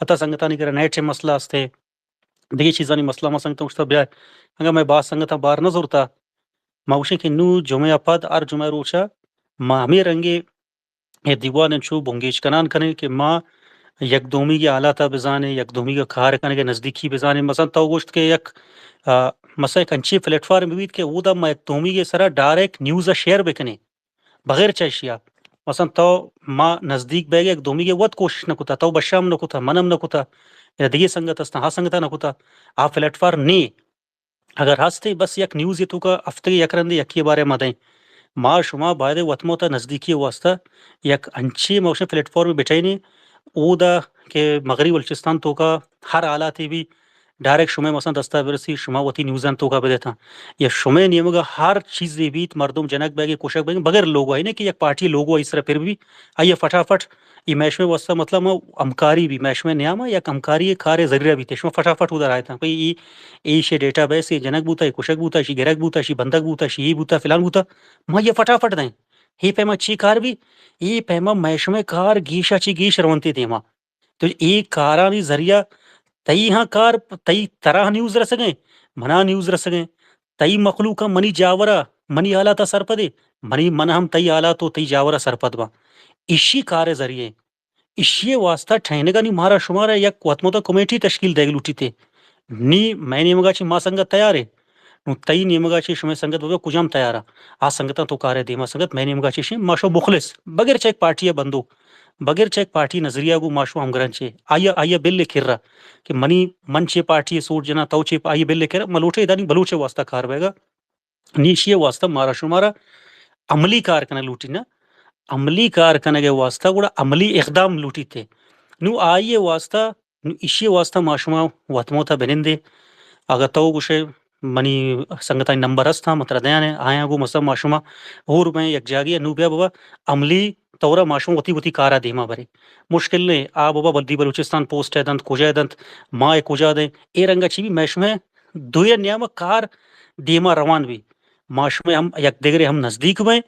حتی سنگتانی کرا نیٹ ء مسئلہ است ء، دگہ چیزانی مسئلہ، ما سنگتاں گوشتہ بیا، انگا مئے باز سنگتاں بار نہ زرتا۔ ما گوشیں کہ نوں جمعہ ء پد ہر جمعہ روچ ء ما ہمے رنگے اے دیوان انچو بنگیج کنان کنیں کہ ما یک دومیگی حالات ء بزانیں، یک دومیگ ء کار کنگ ء نزدیکی بزانیں۔ مثلاً تو گوشت کہ یک، آ، مثلاً یک انچیں پلیٹ فارم بیت کہ اودا ما یک دومیگ ء سرا ڈائریکٹ نیوز ء شیئر بکنیں بغیر چہ اشیا۔ مثلاً تو ما نزدیک بیگ ء یک دومیگ ء وت کوشش نہ کتا، تو بشام نہ کتا، من ہم نہ کتا، یا دگہ سنگت ہستاں، ہا سنگتا نہ کتا، آ پلیٹ فارم نیں۔ اگر ہستے بس یک نیوزے توکا ہفتگے یک رندے یکے بارے ما دئیں۔ ما شما باید وت ما وتا نزدیکی واسطہ یک انچیں موشن پلیٹ فارم بٹئینیں، اودا کہ مغربی بلوچستان توکا ہر حالاتے بی، ڈائریکٹ شمئے مثلاً دستا برسی، شما وتی نیوزان توکا بدیتاں، یا شمئے نیمگا ہر چیزے بیت، مردم جنگ بیگی، کشگ بیگی، بغیر لوگو، اینی کہ یک پارٹی لوگو آئی سرا پر بی، آئی فٹافٹ اے مئے شمئے واسطہ مطلب ما ہمکاری بی، مئے شمئے نیاما یک ہمکاری کارے ذریعہ بیتے، شما فٹافٹ اودا رایتاں کہ اے، ایشی ڈیٹا بیس، اے جنگ بوتا، اے کشگ بوتا، ایشی گرگ بوتا، ایشی بندگ بوتا، ایشی اے بوتا، فلان بوتا، ما یہ فٹافٹ دیں۔ اے پیما چی کار بی؟ اے پیما مئے شمئے کار گیشا چی گیش رونتے دیما۔ تو اے کارانی ذریعہ تئی ہاں کار، تئی ترا نیوز رسگیں، منا نیوز رسگیں، تئی مخلوق ہم منی جاورا، منی حالاتا سرپدے، منی من ہم تئی حالات و تئی جاورا سرپد باں۔ ایشی کار ذریعے، ایشی واسطہ ٹھینگا نی مارا شمارا یک وت متا کمیٹی تشکیل دیگ لوٹیتے۔ نی مئے نیمگا چی ما سنگت تیارے، نوں تئی نیمگا چی شمئے سنگت ببے کجام تیارا؟ آ سنگتاں تو کارے دیما سنگت مئے نیمگا چی شی ما شو مخلص، بغیر چہ یک پارٹی بندوک، بغیر چہ یک پارٹی نظریہ گو ما شو ہمگرنچے۔ آیا، آیا بل کرا کہ منی، من چے پارٹی سوچ جنا، تو چے، آیا بل کرا، ملوٹے دانی بلوچے واسطہ کار بیگا۔ نی ایشی واسطہ مارا شمارا عملی کار کنگ لوٹی نا، عملی کار کنگ واسطہ گڑا عملی اقدام لوٹیتے۔ نو آئی واسطہ، نو ایشی واسطہ ما شما وت موتا بنندے۔ اگہ تو گوشے منی سنگتانی نمبر است ہاں، مترا دیانے، آیاں گو مثلاً ما شما ہور بیں یک جاگے نو بیا بابا عملی طورا ما شما وتی وتی کارا دیما برے۔ مشکل نے، آ بابا بلدی بلوچستان پوسٹ ہے دنت، کجا ہے دنت، ما اے کجا دیں، اے رنگا چی بی مئے شمئے دوئیں نیام کار دیما روان بی۔ ما شمئے ہم یک دگرے ہم نزدیک بیں،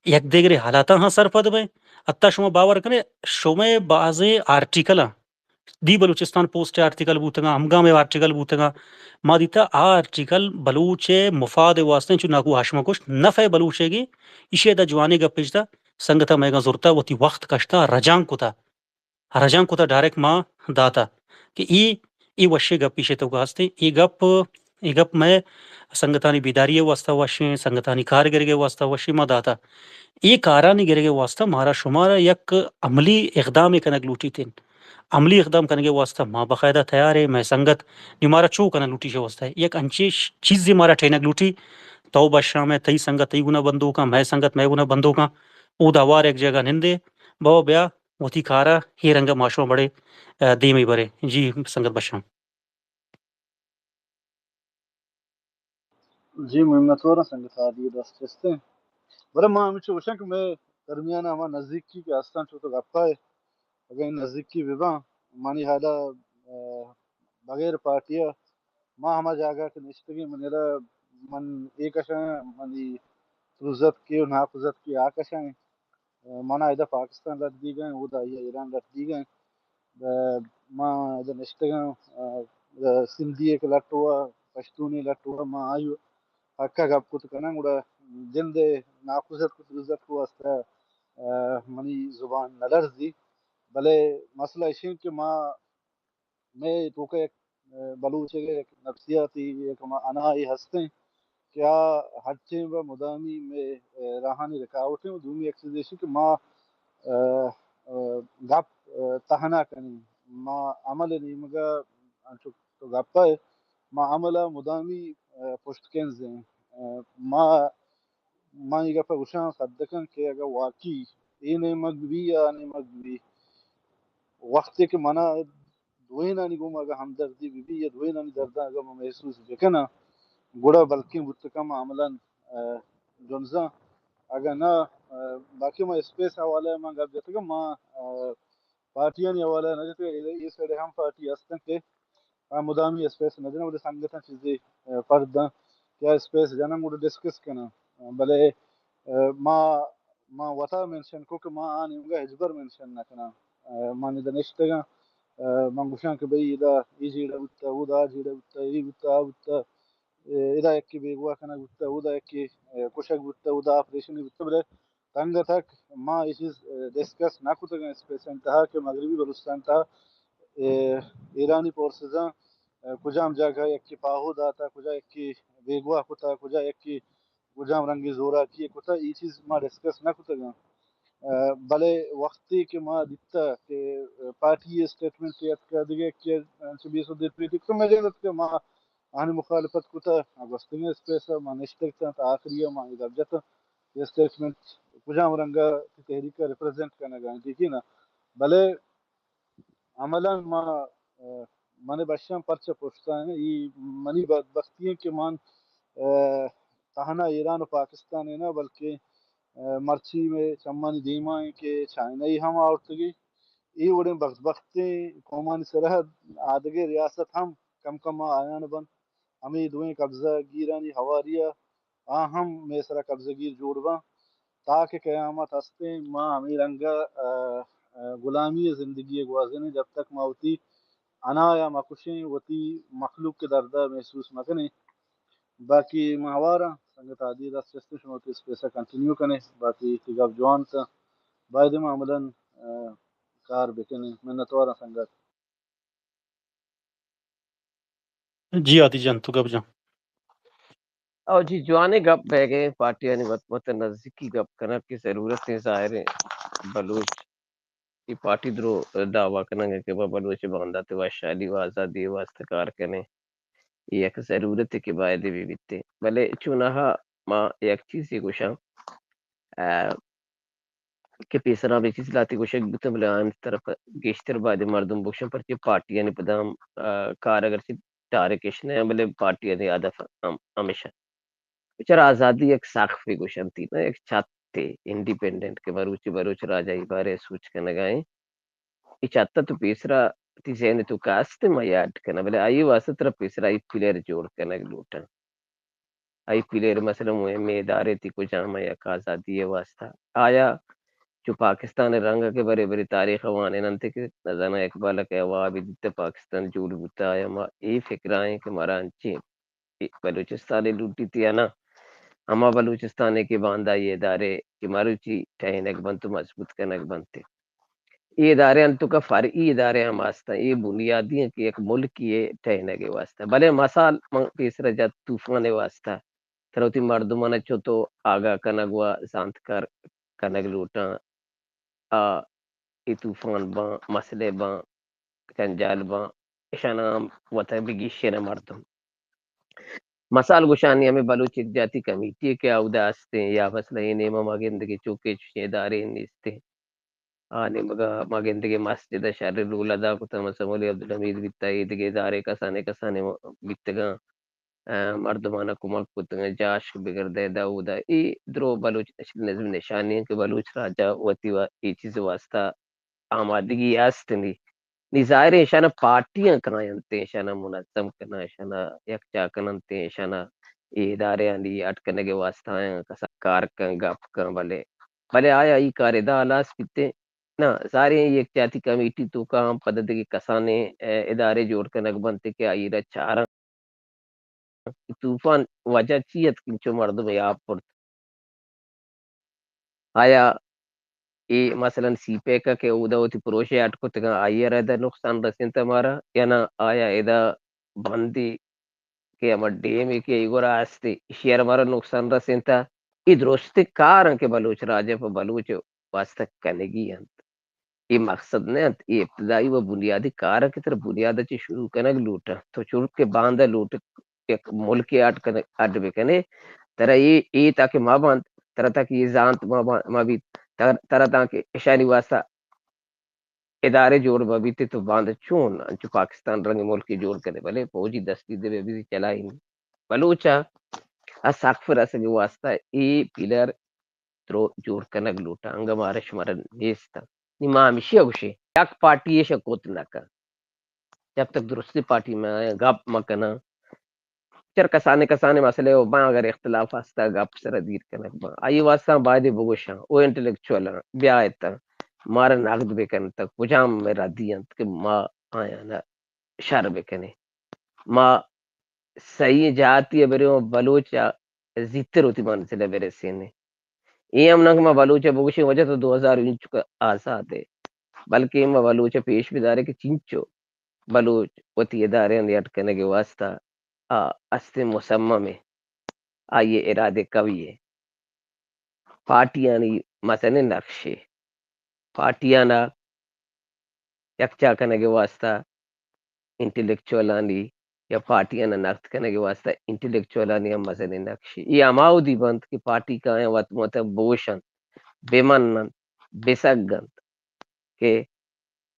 یک دگرے حالاتاں ہاں سرپد بیں۔ حتی شما باور کنے، شمئے بازیں آرٹیکلاں، دی بلوچستان پوسٹ آرٹیکل بوتگاں، ہمگام آرٹیکل بوتگاں، ما دیتا آ آرٹیکل بلوچ مفاد واسطے چو ناکو ہاشمہ گوشت، نفع بلوچ گی، ایشی دا جوانے گپ پیشتا، سنگتا میگا زرتا، وتی وقت کشتا، رجان کتا۔ رجان کتا ڈائریکٹ ما داتا کہ ای، ای وشے گپ ایشے تو ہستے، ای گپ، ای گپ مئے سنگتانی بیداری واسطہ وشیں، سنگتانی کار گرگے واسطہ وشیں ما داتا۔ ای کارانی گرگے واسطہ مارا شمارا یک عملی اقدام کنگ لوٹیتیں۔ عملی اقدام کنگے واسطہ ما باقاعدہ تیار ہے، مئے سنگت نی مارا چو کنگ لوٹی شے واسطہ۔ یک انچے ش-، چیزے مارا ٹھینگ لوٹی، تو بشام ہے، تئی سنگت تئی گنا بندوکاں، مئے سنگت مئے گنا بندوکاں، او دا وار یک جگہ نندے، بابا بیا وتی کارا اے رنگا ما شما بڑے، آ، دیمی برے۔ جی سنگت بشام۔ جی منتوار سنگت آدی دست چستیں۔ بلے ما ہمچو گوشاں کہ مئے درمیان ہما نزدیکی کہ استان چو تو گپا ہے، اگر نزدیکی بباں، منی حالا، آ، بغیر پارٹی ما ہما جاگہ کہ نشتگیں، من ادا من اے کشاں، منی پرزتکی و ناپرزتکی آ کشاں۔ منا ادا پاکستان لٹ دیگا ہیں، اودا آئی ایران لٹ دیگا ہیں۔ ما ادا نشتگاں، سندھی ایک لٹ ہوا، پشتونی لٹ ہوا، ما آئی حقا گپ کت کناں، گڑا جند ناپرزتک و پرزتک واسطہ منی زبان نہ لرزی۔ بلے مسئلہ اشیں کہ ما مئے توکا یک، آ، بلوچ ء یک نفسیاتی یک ہما انائے ہستیں کہ آ ہرچیں بہ مدامی مئے، آ، راہانی رکاوٹیں۔ و دومی یک چیز ایشی کہ ما، آ، آ، گپ، آ، تہنا کنیں، ما عمل نیمگا انچو تو گپ ء ما عمل ء مدامی، آ، پشت کنزیں۔ آ، ما، ما اے گپ ء گوشاں سدکاں کہ اگاں واقعی اے نیمگ بہ بی یا آ نیمگ بہ بی، وختے کہ منا دوئینانی گوما اگاں ہمدردی بہ بی یا دوئینانی درداں اگاں من محسوس بکناں، گڑا بلکیں بوت کناں من عملاً، آ، جنزاں۔ اگاں نہ، آ، باقی ما اسپیس حوالہ ء من گپ جتگ، ما، آ، پارٹیانی حوالہ ء نہ جتگ، اے، اے سائیڈ ء ہم پارٹی ہستن کہ آ مدامی اسپیس نہ جناں، بلے سنگتاں چیزے، آ، فرد داں کہ آ اسپیس جناں گڑا ڈسکس کناں۔ آ، بلے، آ، ما، ما وتا مینشن کو کہ ما آ نیمگا ہچبر مینشن نہ کناں۔ آ، من ادا نشتگاں، آ، من گوشاں کہ بھئی ادا اے جیڑہ بوتا، اودا آ جیڑہ بوتا، اے بوتا، آ بوتا، اے، ادا یکے بیگواہ کنگ بوتا، اودا یکے، آ، کشگ بوتا، اودا آپریشن بوتا، بلے تنگہ تک ما اے چیز، آ، ڈسکس نہ کتگاں اسپیس ء تہا کہ مغربی بلوچستان تہا، آ، ایرانی فورسزاں، آ، کجام جاگہ یکے پاہو داتا، کجا یکے بیگواہ کتا، کجا یکے کجام رنگی زوراکی کتا، اے چیز ما ڈسکس نہ کتگاں۔ آ، بلے وختے کہ ما دیتا کہ پارٹی اسٹیٹمنٹ یاتکا دگہ کہ انچو بیس و دیر پیٹی تو مجھے کہ ما آنی مخالفت کتا، آ گوستگیں اسپیس ء ما نشتگ تاں تا آخری ء ما اے گپ جت کہ اسٹیٹمنٹ کجام رنگ ء تحریک ء ریپرزینٹ کنگ ء انت، ٹھیک ہے نا؟ بلے عملاً ما، آ، من بشاں پرچہ پرشتہ ایں۔ اے منی بدبختی ایں کہ من، آ، تہنا ایران و پاکستان ایں نہ، بلکہ، آ، مرچی مئے چمانی دیما ایں کہ چائنائی ہم آورتگی۔ اے وڑیں بدبختیں قومانی سرا آدگہ ریاست ہم کم کم آیان بنت۔ ہمے دوئیں قبضہ گیرانی ہواری ء آ ہم مئے سرا قبضہ گیر جوڑ باں۔ تاکہ قیامت ہستیں، ما ہمے رنگ ء، ء، غلامی ء زندگی ء گوازینیں، جب تک ما وتی انا ء مکشیں، وتی مخلوق ء درد ء محسوس مکنیں۔ باقی ما ہواراں، سنگت عادی دست چستیں، شما وتی اسپیس ء کنٹینیو کنیں، باقی کہ گپ جوان تاں، باید ما عملاً، ء، کار بکنیں۔ منتواراں سنگت۔ جی عادی جان، تو گپ جان۔ او جی، جوانیں گپ بیگ ء، پارٹیانی وت وت نزیکی گپ کنگ کہ ضرورت ایں۔ ظاہر ایں بلوچ اے پارٹی درو دعویٰ کنگ ء کہ با بلوچ باندات وشحالی و آزادی ء واستہ کار کنیں، اے یک ضرورتے کہ باید بہ بیت۔ بلے چوناہا ما یک چیزے گوشاں، آ، کہ پیسرا ہمے چیز لہتے گوشگ بوتاں، بلے آیانی طرف گیشتر باید مردم بگوشاں، پرچے پارٹیانی پدا ہم، آ، کار اگرچہ ڈائریکٹ اش نہ، بلے پارٹیانی ہدف ہم ہمیش انت۔ بچار آزادی یک سقفے گوشنتی نہ، یک چھتے، انڈیپینڈنٹ کہ مروچی بلوچ راج ء اے بارے سوچ کنگا ایں۔ اے چھت ء تو پیسرا تئی ذہن ء توکا است، ما یاد کناں، بلے آئی واسطہ ترا پیسرا اے پلیئر جوڑ کنگ لوٹاں۔ آئی پلیئر مثلاً مہمیں ادارے تئی کجام ء یک آزادی ء واسطہ۔ آیا چو پاکستان ء رنگ ء کہ برے برے تاریخ ء وانین انت کہ نزاناں اقبال ء کہ وابے دیتہ پاکستان جوڑ بوتہ، آیا ما اے فکر ء ایں کہ مارا انچیں بلوچستان ء لوٹیت یا نہ؟ ہما بلوچستان ء کہ باندا اے ادارے کہ مروچی ٹہینگ بنت و مضبوط کنگ بنت۔ اے ادارے انت توکا فرعی ادارے ہم ہستاں، اے بنیادی انت کہ یک ملکی ء ٹہینگ ء واسطہ۔ بلے مثال من پیسرا جت طوفان ء واسطہ، ترا وتی مردمان ء چو تو آگاہ کنگ و زانتکار کنگ لوٹاں۔ آ، اے طوفان باں، مسئلہ باں، جنجال باں، اشاناں ہم وتا بگیشیناں مردم۔ مثال گوشانی ہمے بلوچ یکجہتی کمیٹی کہ اودا ہستیں یا مثلاً اے نیمہ ما گندگے چوکے چوشیں ادارے نیستیں۔ آ نیمگا ما گندگے مسجد ء شر ڈول ادا کتہ، مثلاً مولوی عبدالحمید بیتا، اے دگہ ادارے کسانے کسانے بیتگاں۔ ء مردماناں کمک کتگ انت، جاشک بگر دئے داؤد ء اے درو بلوچ نیشنلزم نشانی انت کہ بلوچ راج ء وتی وا-، اے چیز ء واستہ آمادگی است نی۔ نی ظاہر ہے ایشاناں پارٹیاں کاینت، ایشاناں منظم کناں، ایشاناں یکجا کننت، ایشاناں اے ادارہانی اڈ کنگ ء واستہ آیاں کسا کار کن، گپ کن، بلے، بلے آیا ای کار ادا ہلاس بیت؟ نہ، ظاہر ہے یکجہتی کمیٹی توکا ہم پدا دگہ کسانیں، ء، ادارے جوڑ کنگ بنت کہ آئی را چاراں۔ طوفان وجہ چی ات کہ انچو مردم ء آپ برت؟ آیا اے مثلاً سی پیک ء کہ اودا وتی پروشے اڈ کتگاں، آئی ء را ادا نقصان رسینتہ مارا، یا نہ آیا ادا بندی کہ ہما ڈیمے کہ ای گورا ہستی، ایشی ء را مارا نقصان رسینتہ؟ اے درستیں کار انت کہ بلوچ راج ء پہ بلوچ واستہ کنگی انت۔ اے مقصد نہ انت، اے ابتدائی و بنیادی کار انت کہ ترا بنیاد ء چہ شروع کنگ لوٹ انت۔ تو چنکہ باندا لوٹ یک ملکے اڈ کن-، اڈ بکنے، ترا اے، اے تاکہ ما بنت، ترا تاکہ اے زانت ما با-، ما بیت، تر-، ترا تاکہ اشانی واسطہ ادارے جوڑ مہ بیت تو باندا چون انچو پاکستان رنگ ملکے جوڑ کنے، بلے فوجی دستی دے بہ بیت چلائی نی۔ بلوچ ء آ سقف رسگ ء واستہ اے پلر درو جوڑ کنگ لوٹاں، انگہ مارا شمارا نیست۔ نی ما ہمیشی ء گوشیں، یک پارٹی ایش ء کت نہ کن۔ جب تک درستی پارٹی میں آیاں گپ مہ کناں، چر کسانے کسانے مسئلے و باں، اگر اختلاف ہستا گپ سر دیر کنگ باں۔ آئی واسطہ باید بگوشاں، او انٹلیکچولاں بیا اتاں، مارا نقد بکن تا کجام میں ردی انت کہ ما آیاں شر بکنیں۔ ما صحیح جہاتی ء بریں و بلوچ ء زیتر وتی منزل ء برسینیں۔ اے ہم نہ کہ ما بلوچ ء بگوشیں وجہ تو دو ہزار انچک آزاد ء، بلکیں ما بلوچ ء پیش بداریں کہ چنچو بلوچ وتی ادارہانی اڈ کنگ ء واستہ آ استیں مصمم ء، آئی ء ارادہ قوی ء۔ پارٹیانی مزنیں نقشے، پارٹیانا یکجا کنگ ء واستہ انٹلیکچوئلانی یا پارٹیانا نقد کنگ ء واستہ انٹلیکچوئلانی ہم مزنیں نقشے۔ اے ہما وھدی بنت کہ پارٹی کایاں وت مت ء بوش انت، بہ من انت، بہ سگ انت کہ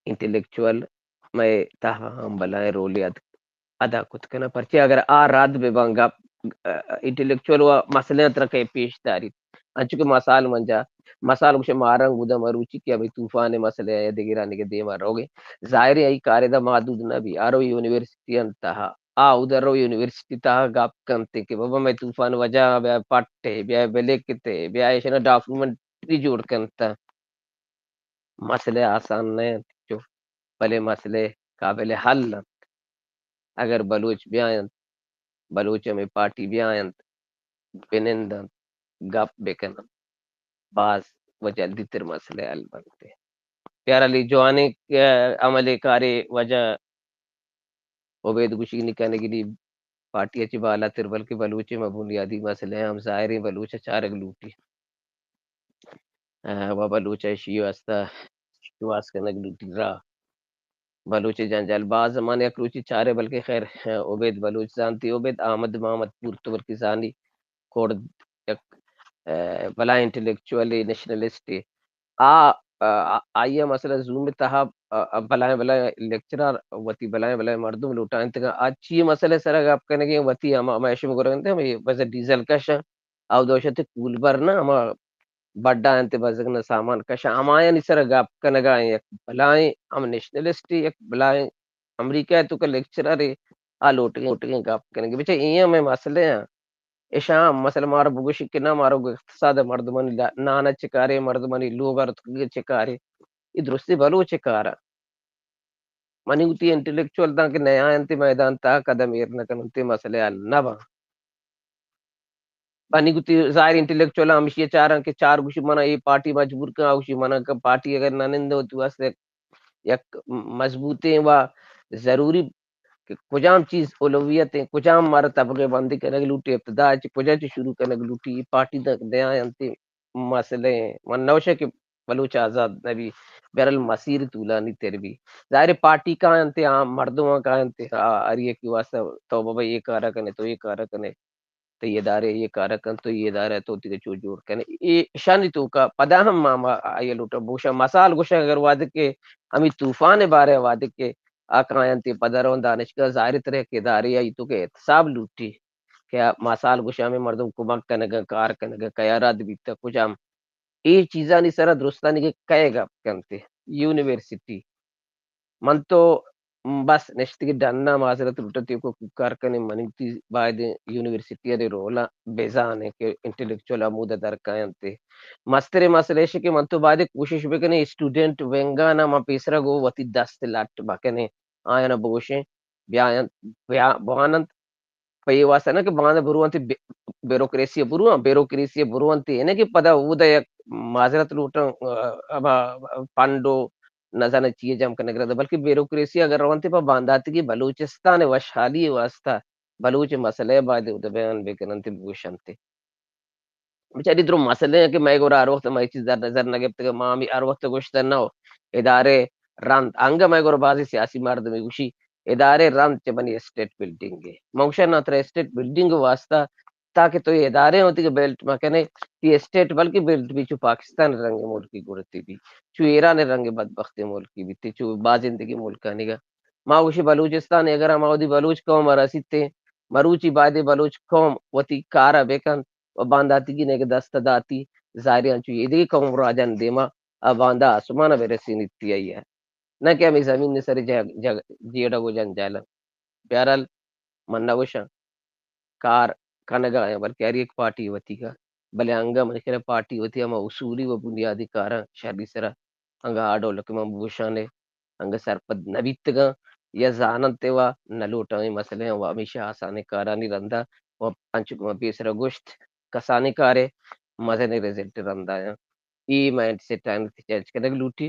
انٹلیکچوئل مئے تہا ہم بلائیں رولے اد-، ادا کت کناں۔ پرچے اگر آ رد بہ باں گپ، ا، انٹلیکچوئل و مسئلہ ترا کئے پیش داریت۔ انچو کہ مثال من جا، مثال گوشے مارنگ بودا مروچی کہ ہمیں طوفان مسئلہ یا دگرانی کہ دیما روگے۔ ظاہر ہے ای کارے دا محدود نہ بی۔ آ رو یونیورسٹی ان تہا۔ آ اودا رو یونیورسٹی تہا گپ کنتے کہ بابا مئے طوفان وجہ بیا پٹ ہے، بیا بلکتے، بیا ایشنا ڈاکومنٹری جوڑ کنتا۔ مسئلہ آسان نہ انت چو، بلے مسئلہ قابل حل انت۔ اگر بلوچ بیاینت، بلوچ ہمے پارٹی بیاینت، بنندنت، گپ بکننت، باز و جلدی تر مسئلہ حل بنت۔ یار علی جوانیں، ا، عملے کارے وجہ عبید گوشی نی کنگی نی پارٹی ء چہ بالاتر، بلکہ بلوچ ء ما بنیادی مسئلہ ہم ظاہریں بلوچ ء چارگ لوٹی۔ ء و بلوچ ء اشی واسطہ شواز کنگ لوٹی را بلوچ ء جنجال۔ باز زمانے یک روچی چارے، بلکہ خیر، ء عبید بلوچ زانتی، عبید احمد محمد پور تو بلکہ زانی، کرد یک، ء، بلائیں انٹلیکچوئلے، نیشنلسٹے۔ آ، آ، آئی ء مسئلہ زوم ء تہا، آ، آ، بلائیں بلائیں لیکچرار وتی بلائیں بلائیں مردم لوٹائینتگ۔ آ چی مسئلہ سرا گپ کنگیں؟ وتی ہما، ہما ایشم گورنت، ہمے بس ڈیزل کش، او دوشت کولبر نہ، ہما بڈا انت بزگ نہ سامان کش، ہمایانی سرا گپ کنگا ایں۔ یک بلائیں ہم نیشنلسٹ، یک بلائیں امریکہ ء توکا لیکچرر ء آ لوٹگیں، لوٹگیں گپ کنگ۔ بچہ اے ہمے مسئلہ ہیں۔ اشاں مثلا مارا بگوشی کہ نہ مارا اقتصاد ء مردمانی لا-، نان ء چکارے، مردمانی لوگ ء رتکگ ء چکارے۔ اے درستی بلوچ ء کار ء۔ منی وتی انٹلیکچوئل داں کہ نیاینت میدان تہا قدم ایر نہ کننت، اے مسئلہ حل نہ باں۔ پنی گوتی ظاہر انٹلیکچوئل ہمیشی چاراں کہ چار گوشی منا اے پارٹی مجبور کن، آ گوشی منا کہ پارٹی اگر نہ نندے وتی واسطے یک مضبوطیں و ضروری کہ کجام چیز اولویت ہیں، کجام مارا طبقہ بندی کنگ لوٹی، ابتدا چہ کجا چہ شروع کنگ لوٹی، اے پارٹی داں دیاں انت مسئلہ ہیں۔ من نوشہ کہ بلوچ آزاد نہ بی، بہرحال مسیر طولانی تر بی۔ ظاہر ہے پارٹی کاینت، عام مردم کاینت، آ، ہر یکی واسطہ تو بابا یہ کارا کنے، تو یہ کارا کنے۔ تئی ادارے یہ کارا کن، تو یہ ادارہ تو تیگہ چو جوڑ کنے۔ اے شانی توکا پدا ہم ما، ما آئی لوٹا بوشا مثال گوشا اگر وعدے کہ ہمیں طوفان بارے وعدے کہ آ کاینت پدا رون دانشگاہ ظاہر ترے کہ ادارے آئی تو کہ احتساب لوٹی کہ آ مثال گوشا ہمیں مردم کمک کنگا، کار کنگا، کیا رد بیتا کجام اے چیزانی سرا درستانی کہ کئے گپ کنت۔ یونیورسٹی من تو بس نشتگی ڈنا معذرت لوٹتی کو کوکار کنے منی تی باید یونیورسٹی ارے رولا بزانے کہ انٹلیکچوئل امودا در کاینت۔ مسترے مسئلہ ایش کہ من تو باید کوشش بکنے اسٹوڈنٹ ونگا نا من پیسرا گو وتی دست لٹ بکنے آیانا بگوشیں بیاینت، بیا-، بواننت۔ پہ اے واسطہ نہ کہ باندا برو انت بے-، بیوروکریسی برو انت، بیوروکریسی برو انت، اے نہ کہ پدا اودا یک معذرت لوٹاں، آ، ہما پنڈ و نزاناں چیے جم کنگ رد، بلکہ بیوروکریسی اگر رونت پہ بانداتگی بلوچستان وشحالی واسطہ، بلوچ مسئلہ باید اودا بیان بکننت، بگوشنت۔ بچاری درو مسئلہ ہیں کہ مئے گورا ہر وقت مئے چیز در نظر نہ گپتگ، ما ہمیں ہر وقت گوشتن نہ ہو ادارے رند انگہ مئے گورا بازی سیاسی مردمی گوشی ادارے رند چہ منی اسٹیٹ بلڈنگ ہے۔ من گوشاں نہ ترا اسٹیٹ بلڈنگ واسطہ تاکہ تو یہ ادارے ہوتی کہ بلٹ مکنے، تی اسٹیٹ بلکہ بلٹ بھی چو پاکستان رنگ ملکی گڑتی بھی، چو ایران رنگ بدبخت ملکی بھی، تی چو بازندگی ملکانی گا۔ ما گوشی بلوچستان اگر ہم آودی بلوچ قوم رسیتے، مروچی بایدے بلوچ قوم وتی کارا بکن، و بانداتیگی نے کہ دست داتی، ظاہری انچو ایدگی قوم راجان دیما آ باندا آسمانا برسینیتی آئی ہے۔ نہ کہ ہمیں زمین نے سر جگ-، جگ-، جیڑگ و جنجالا۔ بہرحال من نہ گوشاں کار کنگا ہیں، بلکہ ہر یک پارٹی وتی کا، بلے انگا من خیال پارٹی وتی ہما اصولی و بنیادی کاراں شری سرا انگا آ ڈول کہ من بگوشانے انگہ سرپد نہ بیتگاں یا زاننت ء وا نہ لوٹاں۔ اے مسئلہ آں و ہمیشہ آسانیں کارانی رندا و انچو کہ ما پیسرا گوشت کسانیں کارے مزنیں رزلٹ رندا آں۔ اے مائنڈ سیٹ آنی تہ چینج کنگ لوٹی،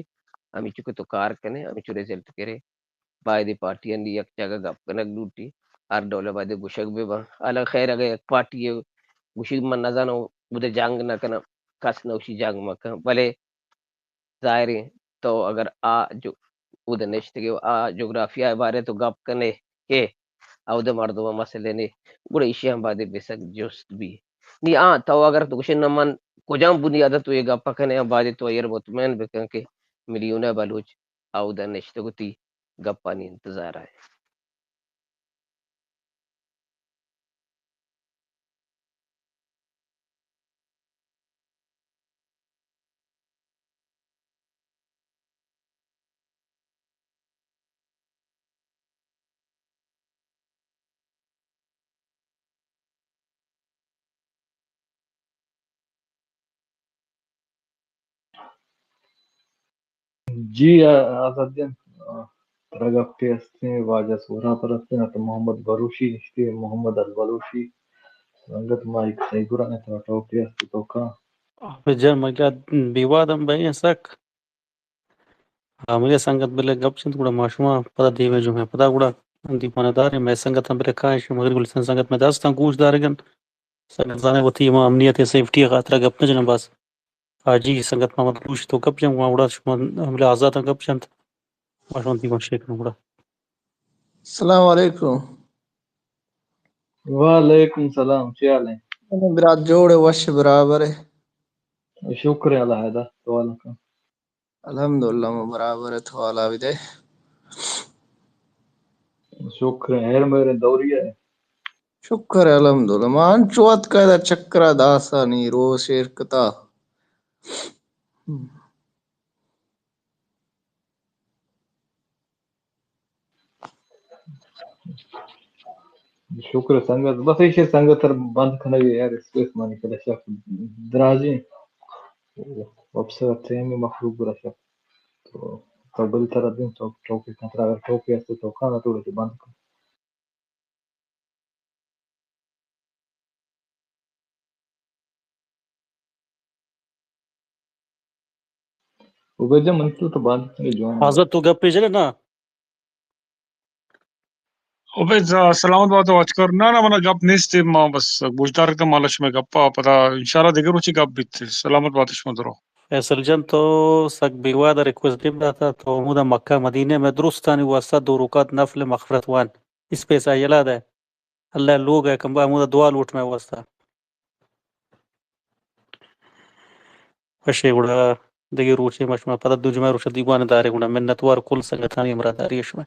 ہمیچو کہ تو کار کنے ہمیچو رزلٹ گرے۔ بایدے پارٹی آنی یک جاگہ گپ کنگ لوٹی، ہر ڈول ء بایدے گوشگ بہ باں۔ حالا خیر اگہ یک پارٹی ء گوشی من نزاناں اود ء جنگ نہ کناں، کس نہ گوشی جنگ مہ کن، بلے ظاہریں تو اگر آ جو اود نشتگے و آ جغرافیہ ء بارے تو گپ کنے کہ اود مردم مسئلے نے، گڑا ایشی ہم بایدے بسک جست بی۔ نی آ تو اگر تو گوشے نہ من کجام بنیاد تو یہ گپ کنے، ہم بایدے تو ایر مطمئن بکن کہ ملیونہ بلوچ اود نشتگ وتی گپانی انتظار ءَ ایں۔ جی، آ-، آزاد جان، آ، ترا گپے ہستیں، واجہ سہراب پر ہستیں، تو محمد بلوشی نشتے، محمد البلوشی، سنگت ما ایک سیگران ترا ٹوکے ہست تو کاں۔ حافظ جان، مگہ بیواد ہم بئیں سک۔ ہاں، مئے سنگت بلے گپ جنت، گڑا ما شما پدا دیمے جمعہ پدا گڑا دیوان داریں۔ مئے سنگت ہم بلے کائیں، شما مغرب گلستان سنگت مئے دستاں گوش دارگن۔ سنگت زانے وتی ما امنیت سیفٹی خاطر گپ نہ جنن بس۔ حاجی سنگت محمد گوش تو گپ جن، ما گڑا شما بلے آزاد گپ جنت۔ ما شما دیوان شیک گڑا۔ السلام علیکم۔ وعلیکم السلام، چی حال ہیں؟ برات جوڑ ہے، وش برابر ہے۔ شکر ہے اللہ دا، تو الحمدللہ، ما برابر ات، حوالا بدے۔ شکر ہے، ہیر میرے دوری ہے۔ شکر ہے، الحمدللہ۔ ما انچو اتکا ادا چکرا داسا نی رو شیر کتا۔ شکر سنگت، بس ایشی سنگت تر بند کنگی یار، اسپیس مانی کلا شپ دراجیں، وپسا ٹیم مخلوق گرا شپ۔ تو، تو بل تر دیں، تو ٹوکے کن، ترا اگر ٹوکے است تو کانا توڑے بند کن۔ عبید جان، من تو تو بند کنگی جوان۔ آزاد تو گپے جنے نا؟ عبید، سلامت بات ہو اچکر۔ نا، نا، منا گپ نیست، ما بس گوشدار کتم مالا شمئے گپا، پدا انشاءاللہ دگہ روچے گپ بیت۔ سلامت بات شما درو۔ فیصل جان، تو سک بیواد ریکویسٹ دیم داتا، تو ہمودا مکہ مدینہ میں درستانی واسطہ دو رکعت نفل مغفرت وان، اسپیسا یلا دے۔ اللہ لوگ ہے کمبا ہمودا دعا لوٹ میں واسطہ۔ وشے گڑا دگہ روچے ما شما پدا دو جمعہ روچ دیوان دارے گڑا منتوار کل سنگتانی ہمراہ داری شما۔